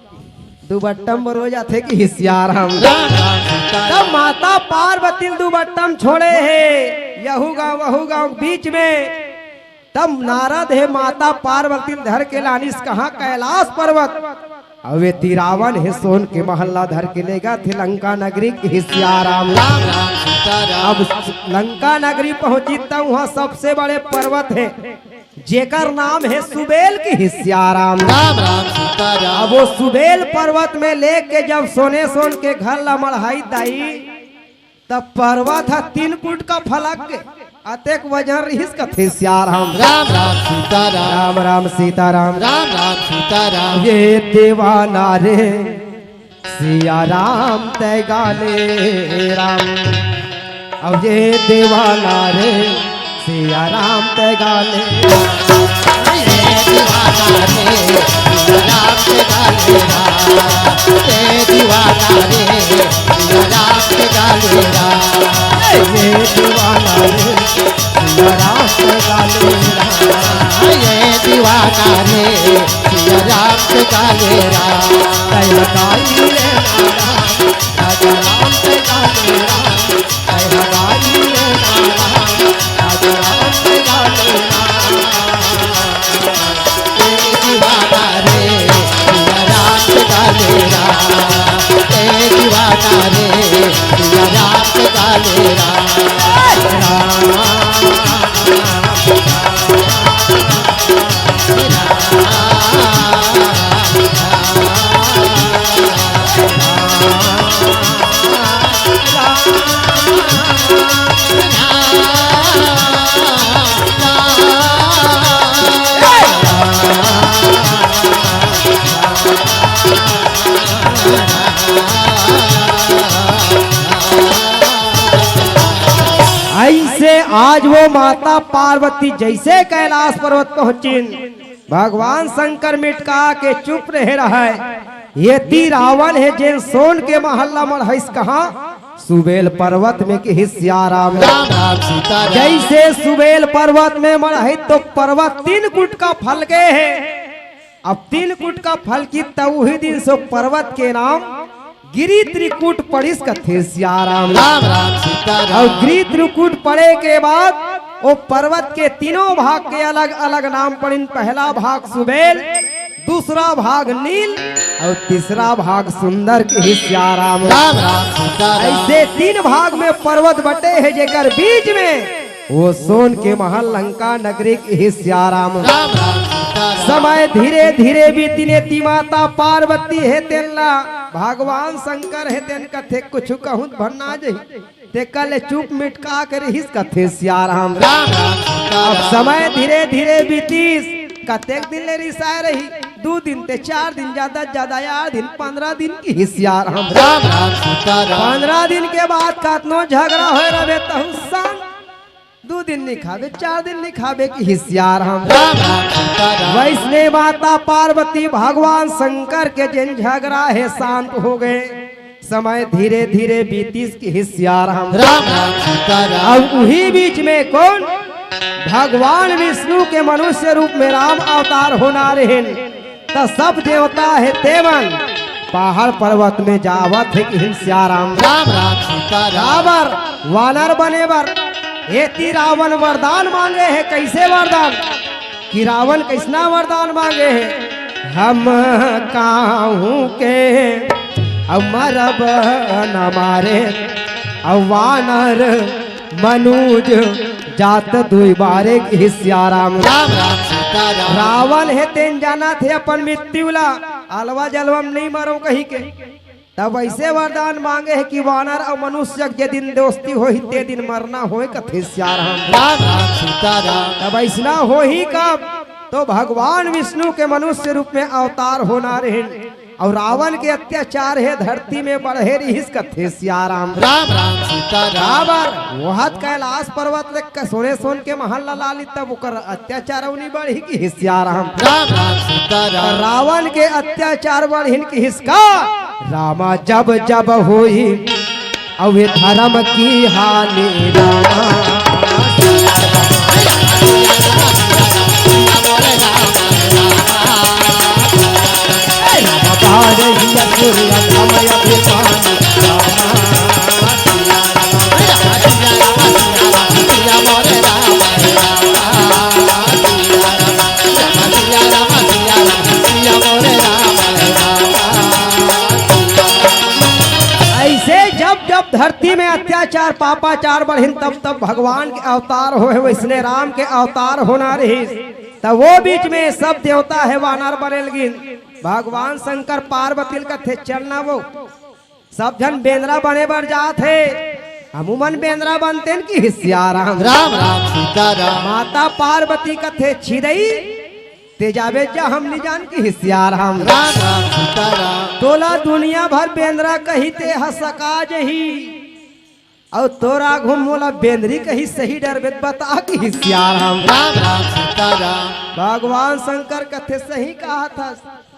दुबट्टा म बरो जाथे कि हे सियाराम। राम राम सीताराम। तब माता पार्वती ल दुबट्टा म छोड़े हे, यहू गांव, वहू गांव के बीच में। तब नारद हे माता पार्वती ल धर के लानिस कहां? कैलाश पर्वत। अउ एती रावण हे सोन के महल ला धर के लेगथे लंका नगरी कि हे सियाराम। राम राम सीताराम। अब लंका नगरी पहुंचिस त उहां सबसे बड़े पर्वत हे, जेकर नाम हे सुबेल कि हे सियाराम। राम राम सीताराम। अब वो सुबेल पर्वत में लेके जब सोने सोन के घर ला मढ़ाइस दाई, तब पर्वत ह तीन कुट का फलक गे, अतेक वजन रिहिस कथे सियाराम। राम राम सीताराम। राम राम सीताराम। राम राम सीताराम। ये दीवाना रे सियाराम तैं गा ले राम। अब ये दीवाना रे सियाराम तैं गा ले। ये दीवाना रे सियाराम तैं गा ले राम। ये दीवाना रे सियाराम तैं गा ले राम। ये दीवाना रे सियाराम तैं गा ले राम। ये दीवाना रे सियाराम तैं गा ले राम। तैं लगाई रे नारा राजा राम तैं गा ले राम। तैं लगाई रे नारा राजा राम तैं गा ले राम। ए दीवाना रे सियाराम तैं गा ले राम। ए दीवाना रे सियाराम तैं गा ले राम। राम। अइसे आज वो माता पार्वती जइसे कैलाश पर्वत पहुंचिन, भगवान शंकर मिटका के चुप रहे रहय। एती रावण हे जेन सोन के महल ला मढ़ाइस कहां? सुबेल पर्वत में कि हे सियाराम। राम राम सीताराम। जइसे सुबेल पर्वत में मढ़ाइस तो पर्वत तीन कुट का फल गे हे। अब तीन कुट का फल गिस त उही दिन से पर्वत के नाम गिरि त्रिकुट पड़िस कथे सियाराम। राम राम सीताराम। अउ गिरि त्रिकुट पड़े के बाद वो पर्वत के तीनों भाग के अलग-अलग नाम पड़िन। पहला भाग सुबेल, दूसरा भाग नील अउ तीसरा भाग सुंदर कि हे सियाराम। राम राम सीताराम। अइसे तीन भाग में पर्वत बटे हे, जेकर बीच में वो सोन के महल लंका नगरी कि हे सियाराम। राम राम सीताराम। समय धीरे धीरे बीतिस, एती माता पार्वती हे तेन ला भगवान शंकर हे तेन कथे कुछु कहूं त भन्ना जही, तेकर ले चुप मिटका के रिहिस कथे सियाराम। राम राम सीताराम। अब समय धीरे धीरे बीतिस, कतेक दिन ले रिसाय रही, दू दिन ते चार दिन, जादा जादा आठ दिन, पंद्रह दिन कि हे सियाराम। राम राम सीताराम। पंद्रह दिन के बाद कतनो झगरा होय रहे तहूं संग दू दिन नइ खाबे, चार दिन नइ खाबे कि हे सियाराम। राम राम सीताराम। वइसने माता पार्वती भगवान शंकर के जेन झगरा हे शांत हो गे। समय धीरे धीरे बीतिस कि हे सियाराम। राम राम सीताराम। अब उही बीच में कोन? भगवान विष्णु के मनुष्य रूप में राम अवतार होना रहेन। त सब देवता हे तेमन पहाड़ पर्वत में जावत हे कि हे सियाराम। राम राम सीताराम। काबर? वानर बने बर। एती रावण वरदान मांगे हे। कइसे वरदान? कि रावण कइसना वरदान मांगे हे? हम काहूं के अउ मरब न मारे, अउ वानर मनुज जात दुई बारे कि हे सियाराम। राम राम सीताराम। रावण हे तेन जानत हे अपन मृत्यु ला, अलवा जलवा म नइ मरंव कहिके। तब अइसे वरदान मांगे हे कि वानर अउ मनुष्य के जे दिन दोस्ती होही ते दिन मरना होय कथे सियाराम। राम राम सीताराम। तब अइसना होही कब? तो भगवान विष्णु के मनुष्य रूप में अवतार होना रहेन। अउ रावण के अत्याचार हे धरती में बढ़े रिहिस कथे सियाराम। राम राम सीता राम। काबर? ओहत कैलाश पर्वत ले क-, सोने सोन के महल ला लाली तब ओकर अत्याचार अउ नी बढ़ी किहिस सियाराम। राम राम सीता राम। रावण के अत्याचार बढ़िन किहिस का? रामा जब जब होई अउ ये धर्म की हानि रामा। ऐसे जब जब धरती में अत्याचार पापाचार बढ़िन तब तब भगवान के अवतार होय, वैसने राम के अवतार होना रहिस। त वो बीच में सब देवता हे वानर बने लगिन। भगवान शंकर पार्वती ल कथे चलना वो सब झन बेंदरा बने बर जात हे, हमू मन बेंदरा बनतेन किहिस सियाराम। राम राम सीता राम। माता पार्वती कथे छिदई ते जाबे जा हम नी जान किहिस सियाराम। राम राम सीता राम। तोला दुनिया भर बेंदरा कही ते ह सका जही। अउ तोर आघू मोला बेंदरी कही सही डरबे त बता किहिस सियाराम। राम राम सीता राम। भगवान शंकर कथे सही कहा था,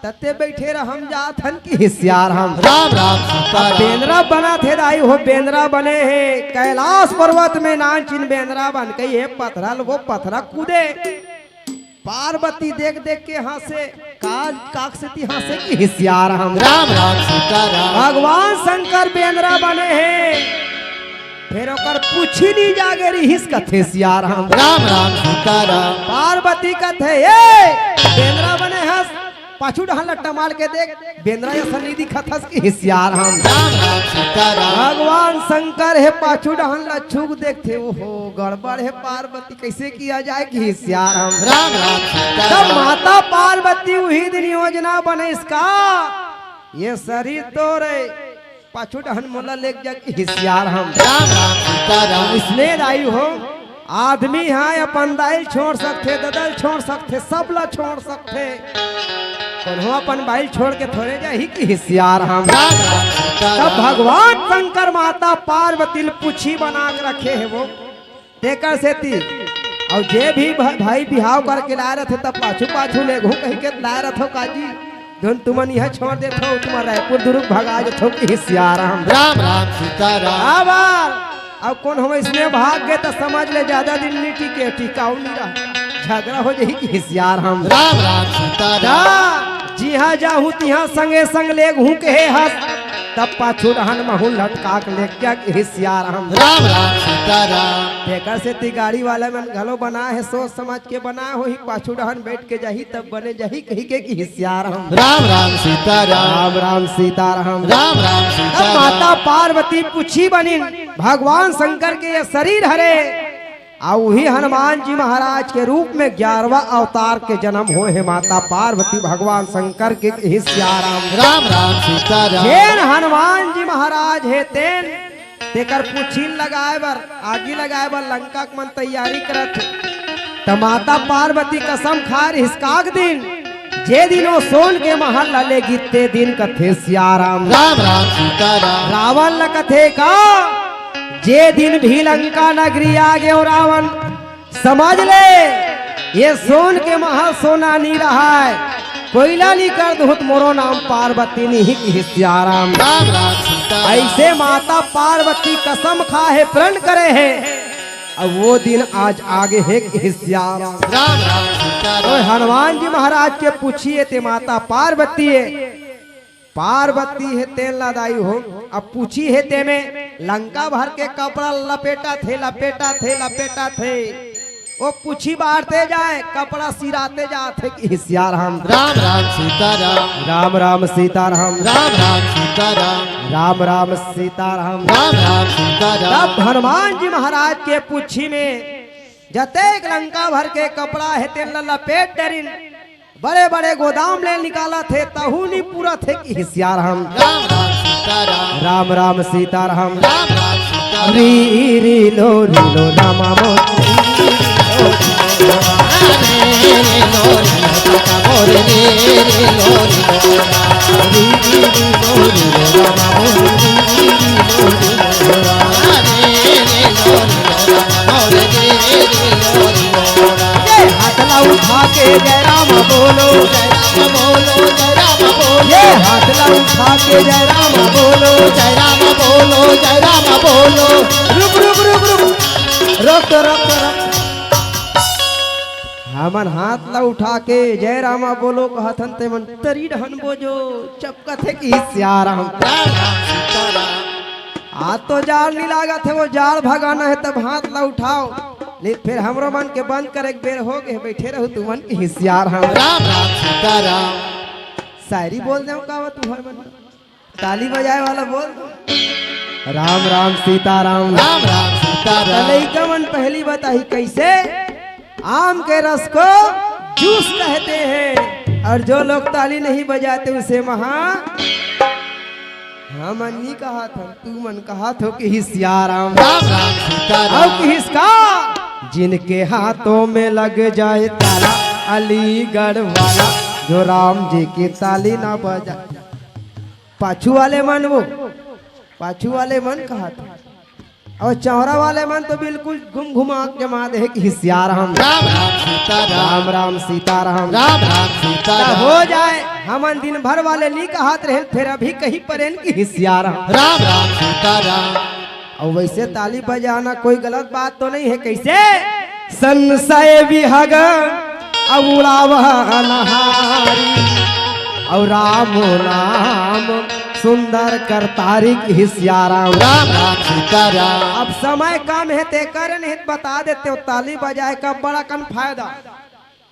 तते बैठे रह हम जात हन किहिस सियाराम। राम राम सीता राम। बेंदरा बना थे दाई हो बेंदरा बने हे कैलाश पर्वत में नानचिन बेंदरा बन कही हे पथरा ल वो पथरा कूदे। पार्वती देख देख के हंसे, काज काक से ती हंसे किहिस सियाराम। राम राम सीता राम। भगवान शंकर बेंदरा बने हे, फेर ओकर पूछी नी जागे रिहिस कथे सियाराम। राम राम सीता राम। पार्वती कथे ए बेंदरा बने हस, पाछू डहन ल टमाल के देख, बेंदरा असन नी दिखत हस किहिस सियाराम। राम राम सीता राम। भगवान शंकर हे पाछू डहन ल छुक देखथे, ओहो गड़बड़ हे पार्वती, कैसे किया जाए किहिस सियाराम। राम राम सीता तब राम। माता पार्वती उही दिन योजना बने इसका, ये शरीर तो रे पाछू डहन मोला लेग जा किहिस सियाराम। राम राम सीता राम। इसने दाई हो आदमी ह अपन दाई ल छोड़ सकथे, ददा ल छोड़ सकथे, सब ला छोड़ सकथे। कोनो अपन बाई ल छोड़ के थोड़े जाही किहिस सियाराम। राम राम सीता तब राम। भगवान शंकर माता पार्वती ल पूछी बना के रखे हे वो। तेकर सेती अउ जे भी भ-, भाई बिहाव करके लाए रथे तब पाछू पाछू लेगहूं कहि के लाए रथो काजी। जोन तुमन इहां छोड़ देथो, तुमन रायपुर दुरुग भगा जथो किहिस सियाराम। राम राम सीता राम। आवार, अब कोन हम इसने भाग गे त समझ ले जादा दिन नी टिके, टिकाऊ नी रहा, झगड़ा हो जाही किहिस सियाराम। राम राम सीता राम। जा, जिहां जाहूं तिहां संगे संग लेगहूं कहे हस, तब पाछू डहन महूं लटका के लेग जा किहिस सियाराम। राम राम सीता राम। तेकर सेती गाड़ी वाला मन घलो बना हे सोच समझ के बना होही, पाछू डहन बैठ के जाही तब बने जाही कहि के किहिस सियाराम। राम राम सीता राम। राम राम सीता राम। राम राम सीता अब राम। माता पार्वती पूछी बनिन भगवान शंकर के ये शरीर हरे, अउ उही हनुमान जी महाराज के रूप में ग्यारहवाँ अवतार के जन्म होय हे माता पार्वती भगवान शंकर के किहिस सियाराम। राम राम सीता राम। जेन हनुमान जी महाराज हे तेन तेकर पूछी ल लगाए बर, आगी लगाए बर लंका के मन तैयारी करत हे। त माता पार्वती कसम खा रिहिस काक दिन, जे दिन ओ सोन के महल ल लेगी ते दिन कथे सियाराम। राम राम सीता राम। रावण ल कथे का, जे दिन भी लंका नगरी आ गे ओ रावण, समझ ले, ये सोन के महल सोना नी रहय, कोइला नी कर दूं त मोरो नाम पार्वती नी ही किहिस सियाराम। राम राम सीता राम। ऐसे माता पार्वती कसम खा हे, प्रण करे हे, अब वो दिन आज आगे हे किहिस सियाराम। राम राम सीता राम। हनुमान जी महाराज के पूछी हे ते माता पार्वती हे, पार्वती हे तेन ला दाई हो, अब पूछी हे तेमे लंका भर के कपड़ा लपेटा थे, लपेटा थे, लपेटा थे। ओ पूछी बाढ़ते जाए, कपड़ा सिराते जात हे किहिस सियाराम। राम राम सीता राम। राम राम सीता राम। राम राम सीता राम। राम राम सीता राम। राम राम सीता राम। तब हनुमान जी महाराज के पूछी में जतेक लंका भर के कपड़ा हे तेन ला लपेट डरिन, बड़े बड़े गोदाम ले निकालत हे, तहू नी पूरत हे किहिस सियाराम। राम राम सीता राम। राम राम सीता राम। राम राम सीता राम। री री लो री लो रामा मोती। ये हाथ ला उठा के जय राम बोलो, जय राम बोलो, जय राम बोलो। ये हाथ ला उठा के जय राम बोलो, जय राम बोलो, जय राम बोलो। रुक, रुक, रुक, रुक। रोक तो, रोक तो, रोक। हमन हाथ ला उठा के जय रामा बोलो कहत हन, ते मन तरी डहन बोजो चपकत हे कि सियाराम। राम राम सीताराम। आज तो जाड़ नहीं लागत हे, वो जाड़ भगाना हे तब हाथ ला उठाओ। ले फिर हमरो मन के बंद करे के बेर हो गे, बैठे रहू तुमन कि सियाराम। राम राम सीताराम। शायरी बोल दे का तुहर मन। ताली बजाए वाला बोल। राम राम सीताराम। राम राम सीताराम। त लइका मन पहली बताही कैसे आम के रस को जूस कहते हैं, और जो लोग ताली नहीं बजाते उसे महा, हमन नहीं कहा था, तू मन कहा थो कि सियाराम। राम राम सीताराम। अब किहिस का, जिनके हाथों में लग जाए ताला, अलीगढ़ वाला, जो राम जी की ताली ना बजा। पाछू वाले मन वो, पाछू वाले मन कहा था। और चौरा वाले मन तो बिल्कुल घुम घुमा के जमा दे कि सियाराम। राम राम सीताराम। राम राम सीताराम। राम राम त सीताराम। हो जाए, हमन दिन भर वाले नहीं कहत रहे, फिर अभी कहीं परेन कि सियाराम। राम राम सीताराम। और वैसे ताली बजाना कोई गलत बात तो नहीं है। कैसे? संशय विहग अउड़ावनहारी, और राम नाम सुंदर करतारी कि सियाराम। राम राम सीताराम। अब समय कम है, ते कर नहीं बता देते हो, ताली बजाए का बड़ा कन फायदा।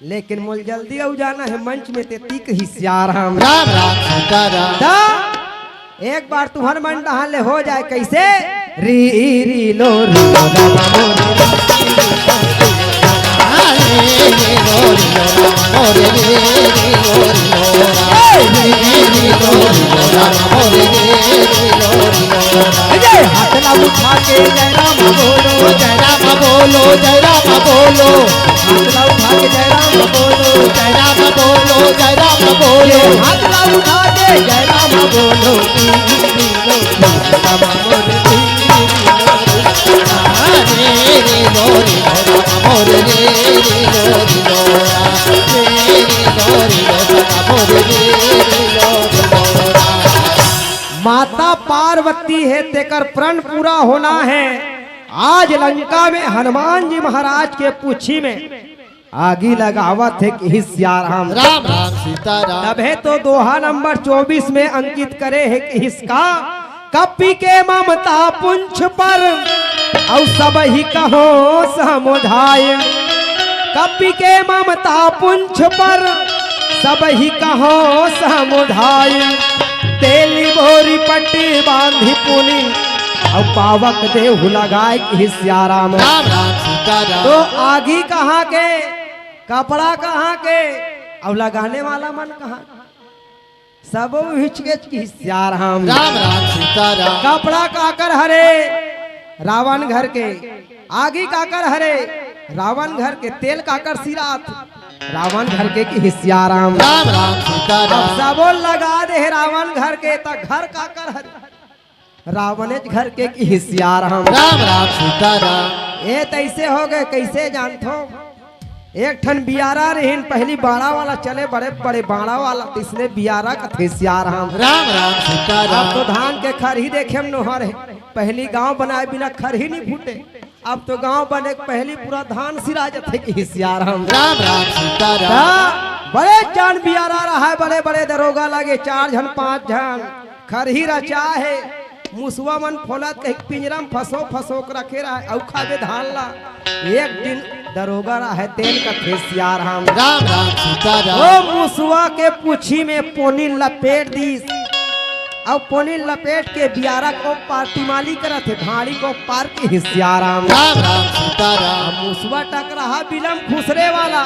लेकिन मोल जल्दी अउ जाना है मंच में, ते तीक ही सियाराम। राम राम सीताराम। दा, एक बार तुहर मन डहान ले हो जाए कैसे? री री लो री लो रा रा लो रे रा। री री लो री लो रा रा लो रे री री लो री लो रा। री री लो री लो रा रा लो रे री री लो री लो रा। जय हाथ ला उठा के जय राम बोलो, जय राम बोलो, जय राम बोलो। हाथ ला उठा के जय राम बोलो, जय राम बोलो, जय राम बोलो। हाथ ला उठा के जय राम बोलो। माता पार्वती है, तेकर प्रण पूरा होना है। आज लंका में हनुमान जी महाराज के पूछी में आगी लगावत हे कि सियाराम। राम राम सीताराम। तभे तो दोहा नंबर चौबीस में अंकित करे हे कि इसका कपि के ममता पुंछ पर, अउ सब ही कहो समुझाय। कपि के ममता पुंछ पर, सब ही कहो समुझाय। तेली बोरी पट्टी बांधी पुनि, अउ पावक देहु लगाय कि सियाराम। राम राम सीताराम। तो आगी कहाँ के, कपड़ा कहाँ के, अउ लगाने वाला मन कहाँ? सबो हिचकेच कि सियाराम। राम राम सीताराम। कपड़ा काकर हरे? रावण घर के। आगी काकर हरे? रावण घर के। तेल काकर सिरात? रावण घर के कि सियाराम। राम राम सीताराम। अब सबो लगा दे हे रावण घर के, त घर काकर हरे? रावणेच घर के कि सियाराम। राम राम सीताराम। ए तैसे हो गए, कैसे जानथो? एक ठन बियारा रहिन, पहली बाड़ा वाला चले, बड़े बड़े बाड़ा वाला, तिसने बियारा कथे सियाराम। राम राम सीताराम। अब तो धान के खरही देखे म नोहर हे, पहली गांव बनाए बिना खरही नहीं फूटे। अब तो गांव बने के पहली पूरा धान सिरा जथे कि सियाराम। राम राम सीताराम। त बड़े जान बियारा रहा है, बड़े बड़े दरोगा लगे, चार झन पांच झन, खरही रचा हे, मुसवा मन फोलत कहि पिंजरा म फंसो फंसो के रखे रहा है, अउ खाबे धान ला। एक दिन दरोगा रहा है, तेन कथे सियाराम। राम राम सीताराम। ओ मुसवा के पूछी में पोनी लपेट दीस। अउ पोनी लपेट के बियारा को पार तिमाली करत हे, भाड़ी को पार कि सियाराम। राम राम सीताराम। अब मुसवा टकराहा बिलम खुसरे वाला,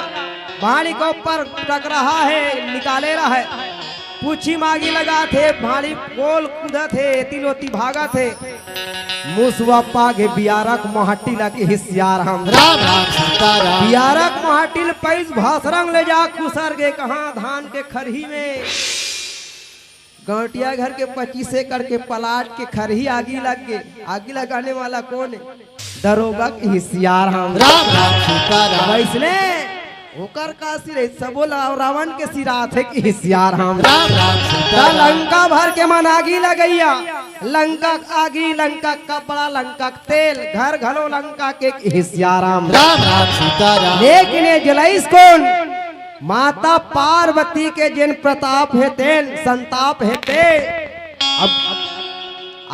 भाड़ी को ऊपर टकराहा है, निकाले रहा है। पूछी म आगी लगात हे, भाड़ी पोल कूदत हे, एती लोती भागत हे। मुसवा पागे बियारक महटी ला किहिस सियाराम। राम राम सीताराम। बियारक महटी ल पइस भसरंग ले जा खुसर गे कहाँ धान के खरही में। गौंटिया घर के पच्चीस एकड़ के प्लाट के खरही आगी लग गे। आगी लगाने वाला कौन हे? दरोगा किहिस सियाराम। राम राम सीताराम। वइसने ओकर का सिरे सबो ला रावण के सिरात हे किहिस सियाराम। राम राम त सीताराम। लंका भर के मन आगी लगइया, लंका के आगी, लंका के कपड़ा, लंका के तेल, घर घलो लंका के किहिस सियाराम। राम राम सीताराम। लेकिन ये जलइस कौन? माता पार्वती के जेन प्रताप हे तेन, संताप हे ते। अब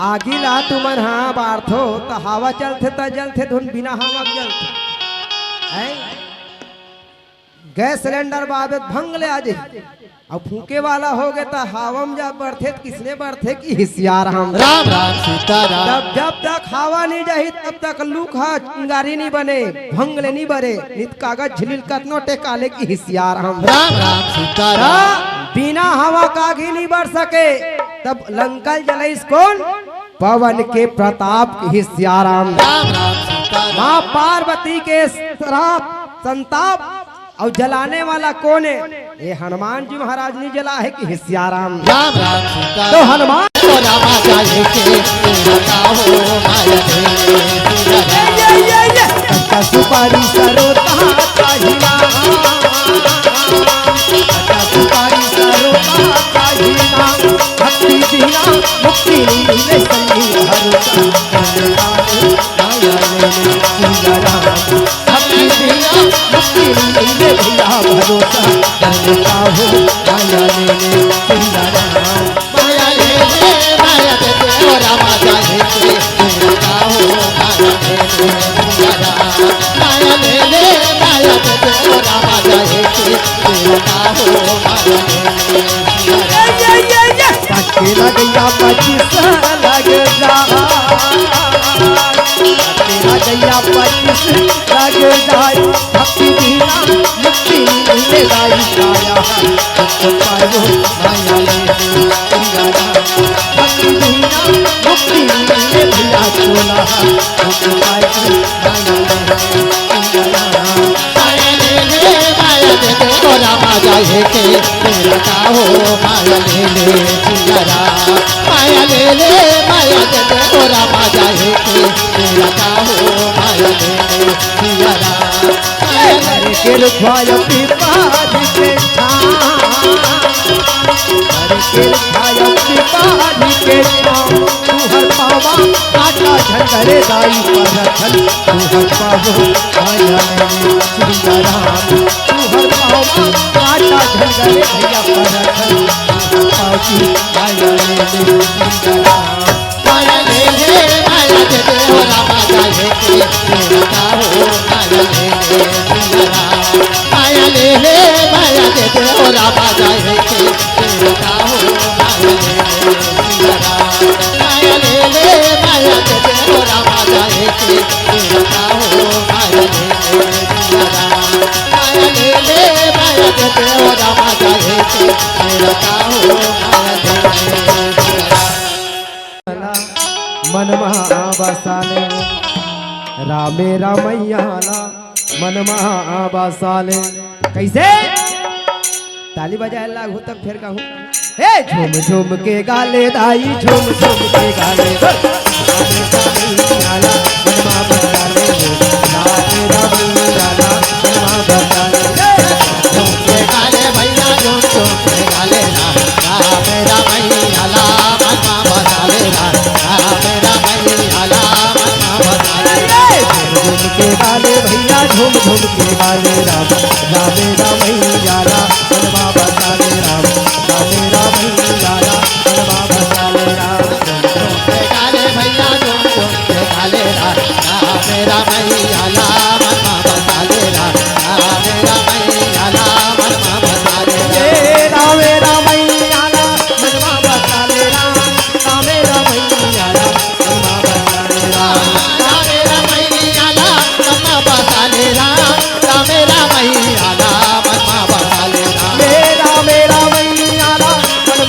आगी ला तुमन हा बारथो त हवा चलथे त जलथे, धुन बिना हवा के जलथे। हैं? गैस सिलेंडर बाबे भंग ले आ जाही। अब फूंके वाला होगे त हवा म जा बरथे त किसने बरथे किहिस सियाराम। राम राम सीताराम। तब जब तक हवा नइ जाही तब तक लू के चिंगारी नइ बने, भंग ले नइ बरे, नइ त कागज झिलिल कतनो टेका ले किहिस सियाराम। राम राम सीताराम। त बिना हवा के आगी नइ बर सके। तब लंका ल जलइस कौन? पवन के प्रताप किहिस सियाराम। राम राम सीताराम। माँ पार्वती के श्राप, संताप अउ जलाने वाला कौन हे? ये हनुमान जी महाराज नइ जलाय हे किहिस सियाराम। राम राम सीताराम। त हनुमान तो रामा जाए के तेरा का हो माया दे तेरा। ये, ये, ये, ये। कच्चा सुपारी सरो कहाँ चाहिना। कच्चा सुपारी सरो कहाँ चाहिना। भक्ति बिना मुक्ति नइ मिले संगी भरोसा। माया ले ले सिया राम। भक्ति बिना मुक्ति नइ मिले भैया भरोसा। माया ले ले सिया राम। माया ले ले, माया दे दे, ओ रामा जाए के, तेरा का हो, माया दे दे, सिया राम। माया ले ले, माया दे दे, ओ रामा जाए के, तेरा का हो, माया दे दे, सिया राम। ये, ये, ये, ये। पक्के लगैया पच्चीस लग जा। पक्के लगैया पच्चीस लग जाए। भक्ति बिना मुक्ति मिले दाई काया। भक्त पायो माया ले सिया राम। भक्ति बिना मुक्ति मिले भैया चोला। भक्त पायो माया ले सिया राम। माया ले ले, माया दे दे, ओ रामा जाए के, तेरा का हो, माया ले ले, सिया राम। माया ले ले, माया दे दे, ओ रामा जाए के, तेरा का हो, माया ले ले, सिया राम। माया ले ले। के रुखवाया पीपल के छाँव। हरि के छाया पिपारी के छाँव, तुहर पावा काटा झंडरे दाई परथन, तुहर पावो आया मेरे सिया राम, तुहर पावा काटा झंडरे भैया परथन, तुहर पावो आया मेरे सिया राम। माया ले ले, माया दे दे, ओ रामा जाए के, तेरा का हो, माया ले ले, सिया राम। माया ले ले, माया दे दे, ओ रामा जाए के, तेरा का हो, माया ले ले, सिया राम। माया ले ले, माया दे दे, ओ रामा जाए के, तेरा का हो, माया ले ले, सिया राम। माया ले ले, माया दे दे, ओ रामा जाए के, तेरा का हो, माया ले ले, सिया राम। मन महा बसा ले, रामे रामैया ला मन महा बसा ले। कैसे? ताली बजाए लागू तब फिर कहूँ। हे झूम झूम के गाले दाई, झूम झूम के गाले। रामे रामैया ला मन महा बसा ले, रामे रामैया ला मन महा बसा ले। झूम के गाले भैया, झूम झूम के गाले ना। राम रामैया ला मन महा बसा ले राम, राम रामैया ला मन महा बसा ले। झूम झूम के गाले भैया, झूम झूम के गाले राम, राम रामैया ला मन महा बसा ले राम, राम रामैया ला मन महा बसा ले राम। झूम झूम के गाले भैया, झूम झूम के गाले राम, राम रामैया ला मन महा बसा ले राम, राम रामैया ला मन महा बसा ले राम। हे राम रामैया ला मन महा बसा ले राम, राम रामैया ला मन महा बसा ले राम। राम रामैया ला मन महा बसा ले राम, राम रामैया ला मन महा बसा ले राम। हे राम रामैया ला मन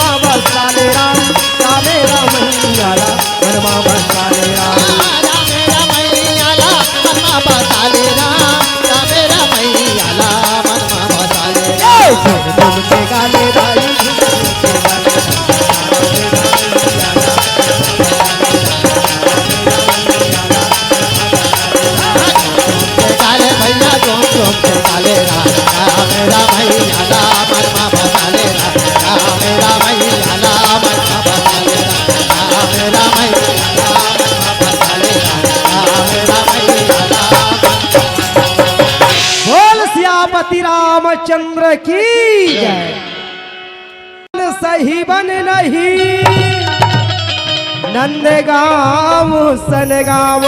चंद्र की जय। सही बन नहीं नंदगांव सनगांव,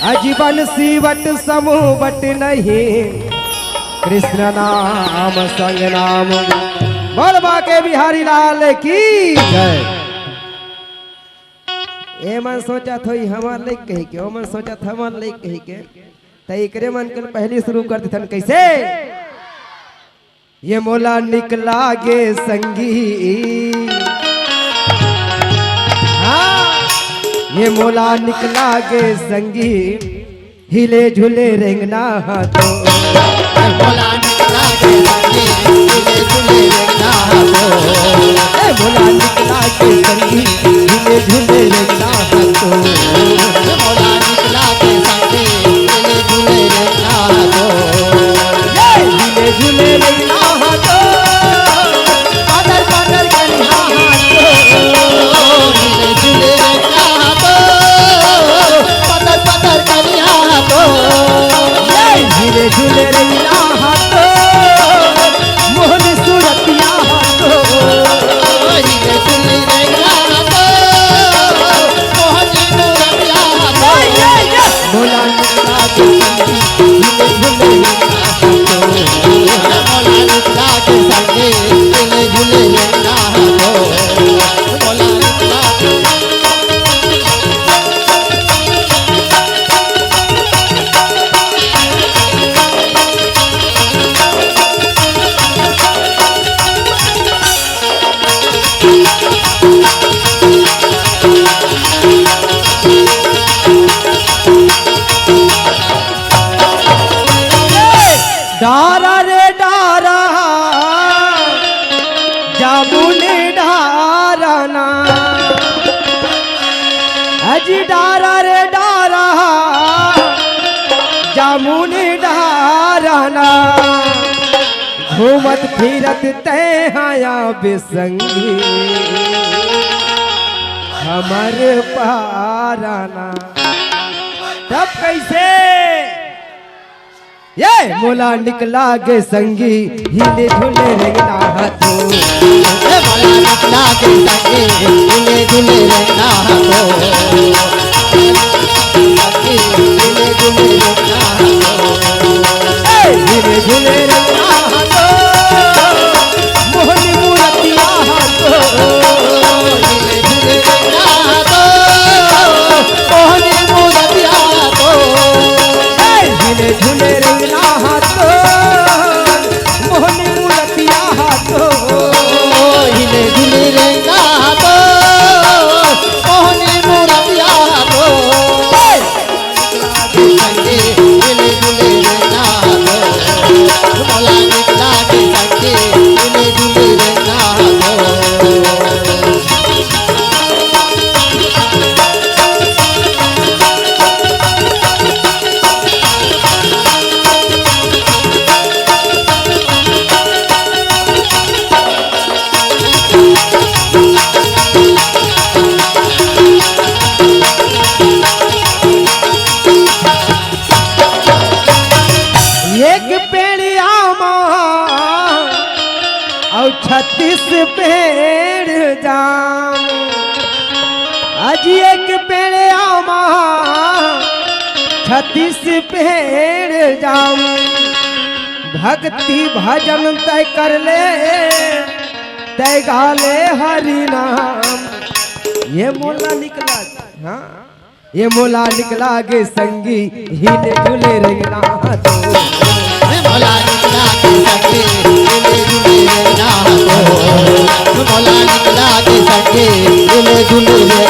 अजीवन सीवट समूह बट नहीं कृष्ण नाम संग नाम। बोल बांके बिहारी लाल की जय। ए मन सोचत होई हमर लइक कहिके, ओ मन सोचत हमर लइक कहिके। त एकरे मन के पहली शुरू कर देथन कइसे? ये मोला निकला गे संगी, हाँ, ये मोला निकला गे संगी, हिले झुले रेंगना हा तो। मोला निकला गे संगी, हिले झुले रेंगना हा तो। ए, मोला निकला गे संगी, हिले झुले रेंगना हा तो। मोला निकला गे संगी, हिले झुले रेंगना हा तो। ए, हिले झुले रेंगना हा तो। पातर पातर कनिहा हा तो। हिले झुले रेंगना हा तो। पातर पातर कनिहा हा तो। ए, हिले झुले रेंगना हा तो। मोहनी सूरतिया हा तो। हिले झुले रेंगना हा तो। मोहनी सूरतिया हा तो। ए, ए, ए। मोला निकला गे संगी, हिले झुले रेंगना हा तो। मोला निकला गे संगी, हिले झुले रेंगना हा तो। मोला निकला गे डारा रे डारा, जामुन डारा ना। अजी डारा रे डारा, जामुन डारा ना। घूमत फिरत तैं हा आबे संगी, हमर पारा ना। तब कइसे? ये मोला निकला गे संगी, हिले झुले रेंगना हा तो। ये मोला निकला गे संगी, हिले झुले रेंगना हा तो। हिले झुले रेंगना हा तो। ए, हिले झुले रेंगना हा तो। मोहनी मूरतिया हा तो। हिले झुले रेंगना हा तो। मोहनी मूरतिया हा तो। ए, हिले झुले रेंगना हा तो। मोहनी मूरतिया हा तो। हिले झुले रेंगना हा तो। मोहनी मूरतिया हा तो। ए, संगी, हिले झुले रेंगना हा तो। मोला निकला गे संगी, हिले झुले रेंगना हा तो। एक पेड़ आमा अउ छत्तीस पेड़ जाम। अजी एक पेड़ आमा, छत्तीस पेड़ जाम। भक्ति भजन तैं कर ले, तैं गा ले हरि नाम। ये मोला निकला, हाँ। ये मोला निकला गे संगी, हिले झुले रेंगना हा तो। ये मोला निकला गे संगी, हिले झुले रेंगना हा तो। मोला निकला गे संगी, हिले झुले रेंगना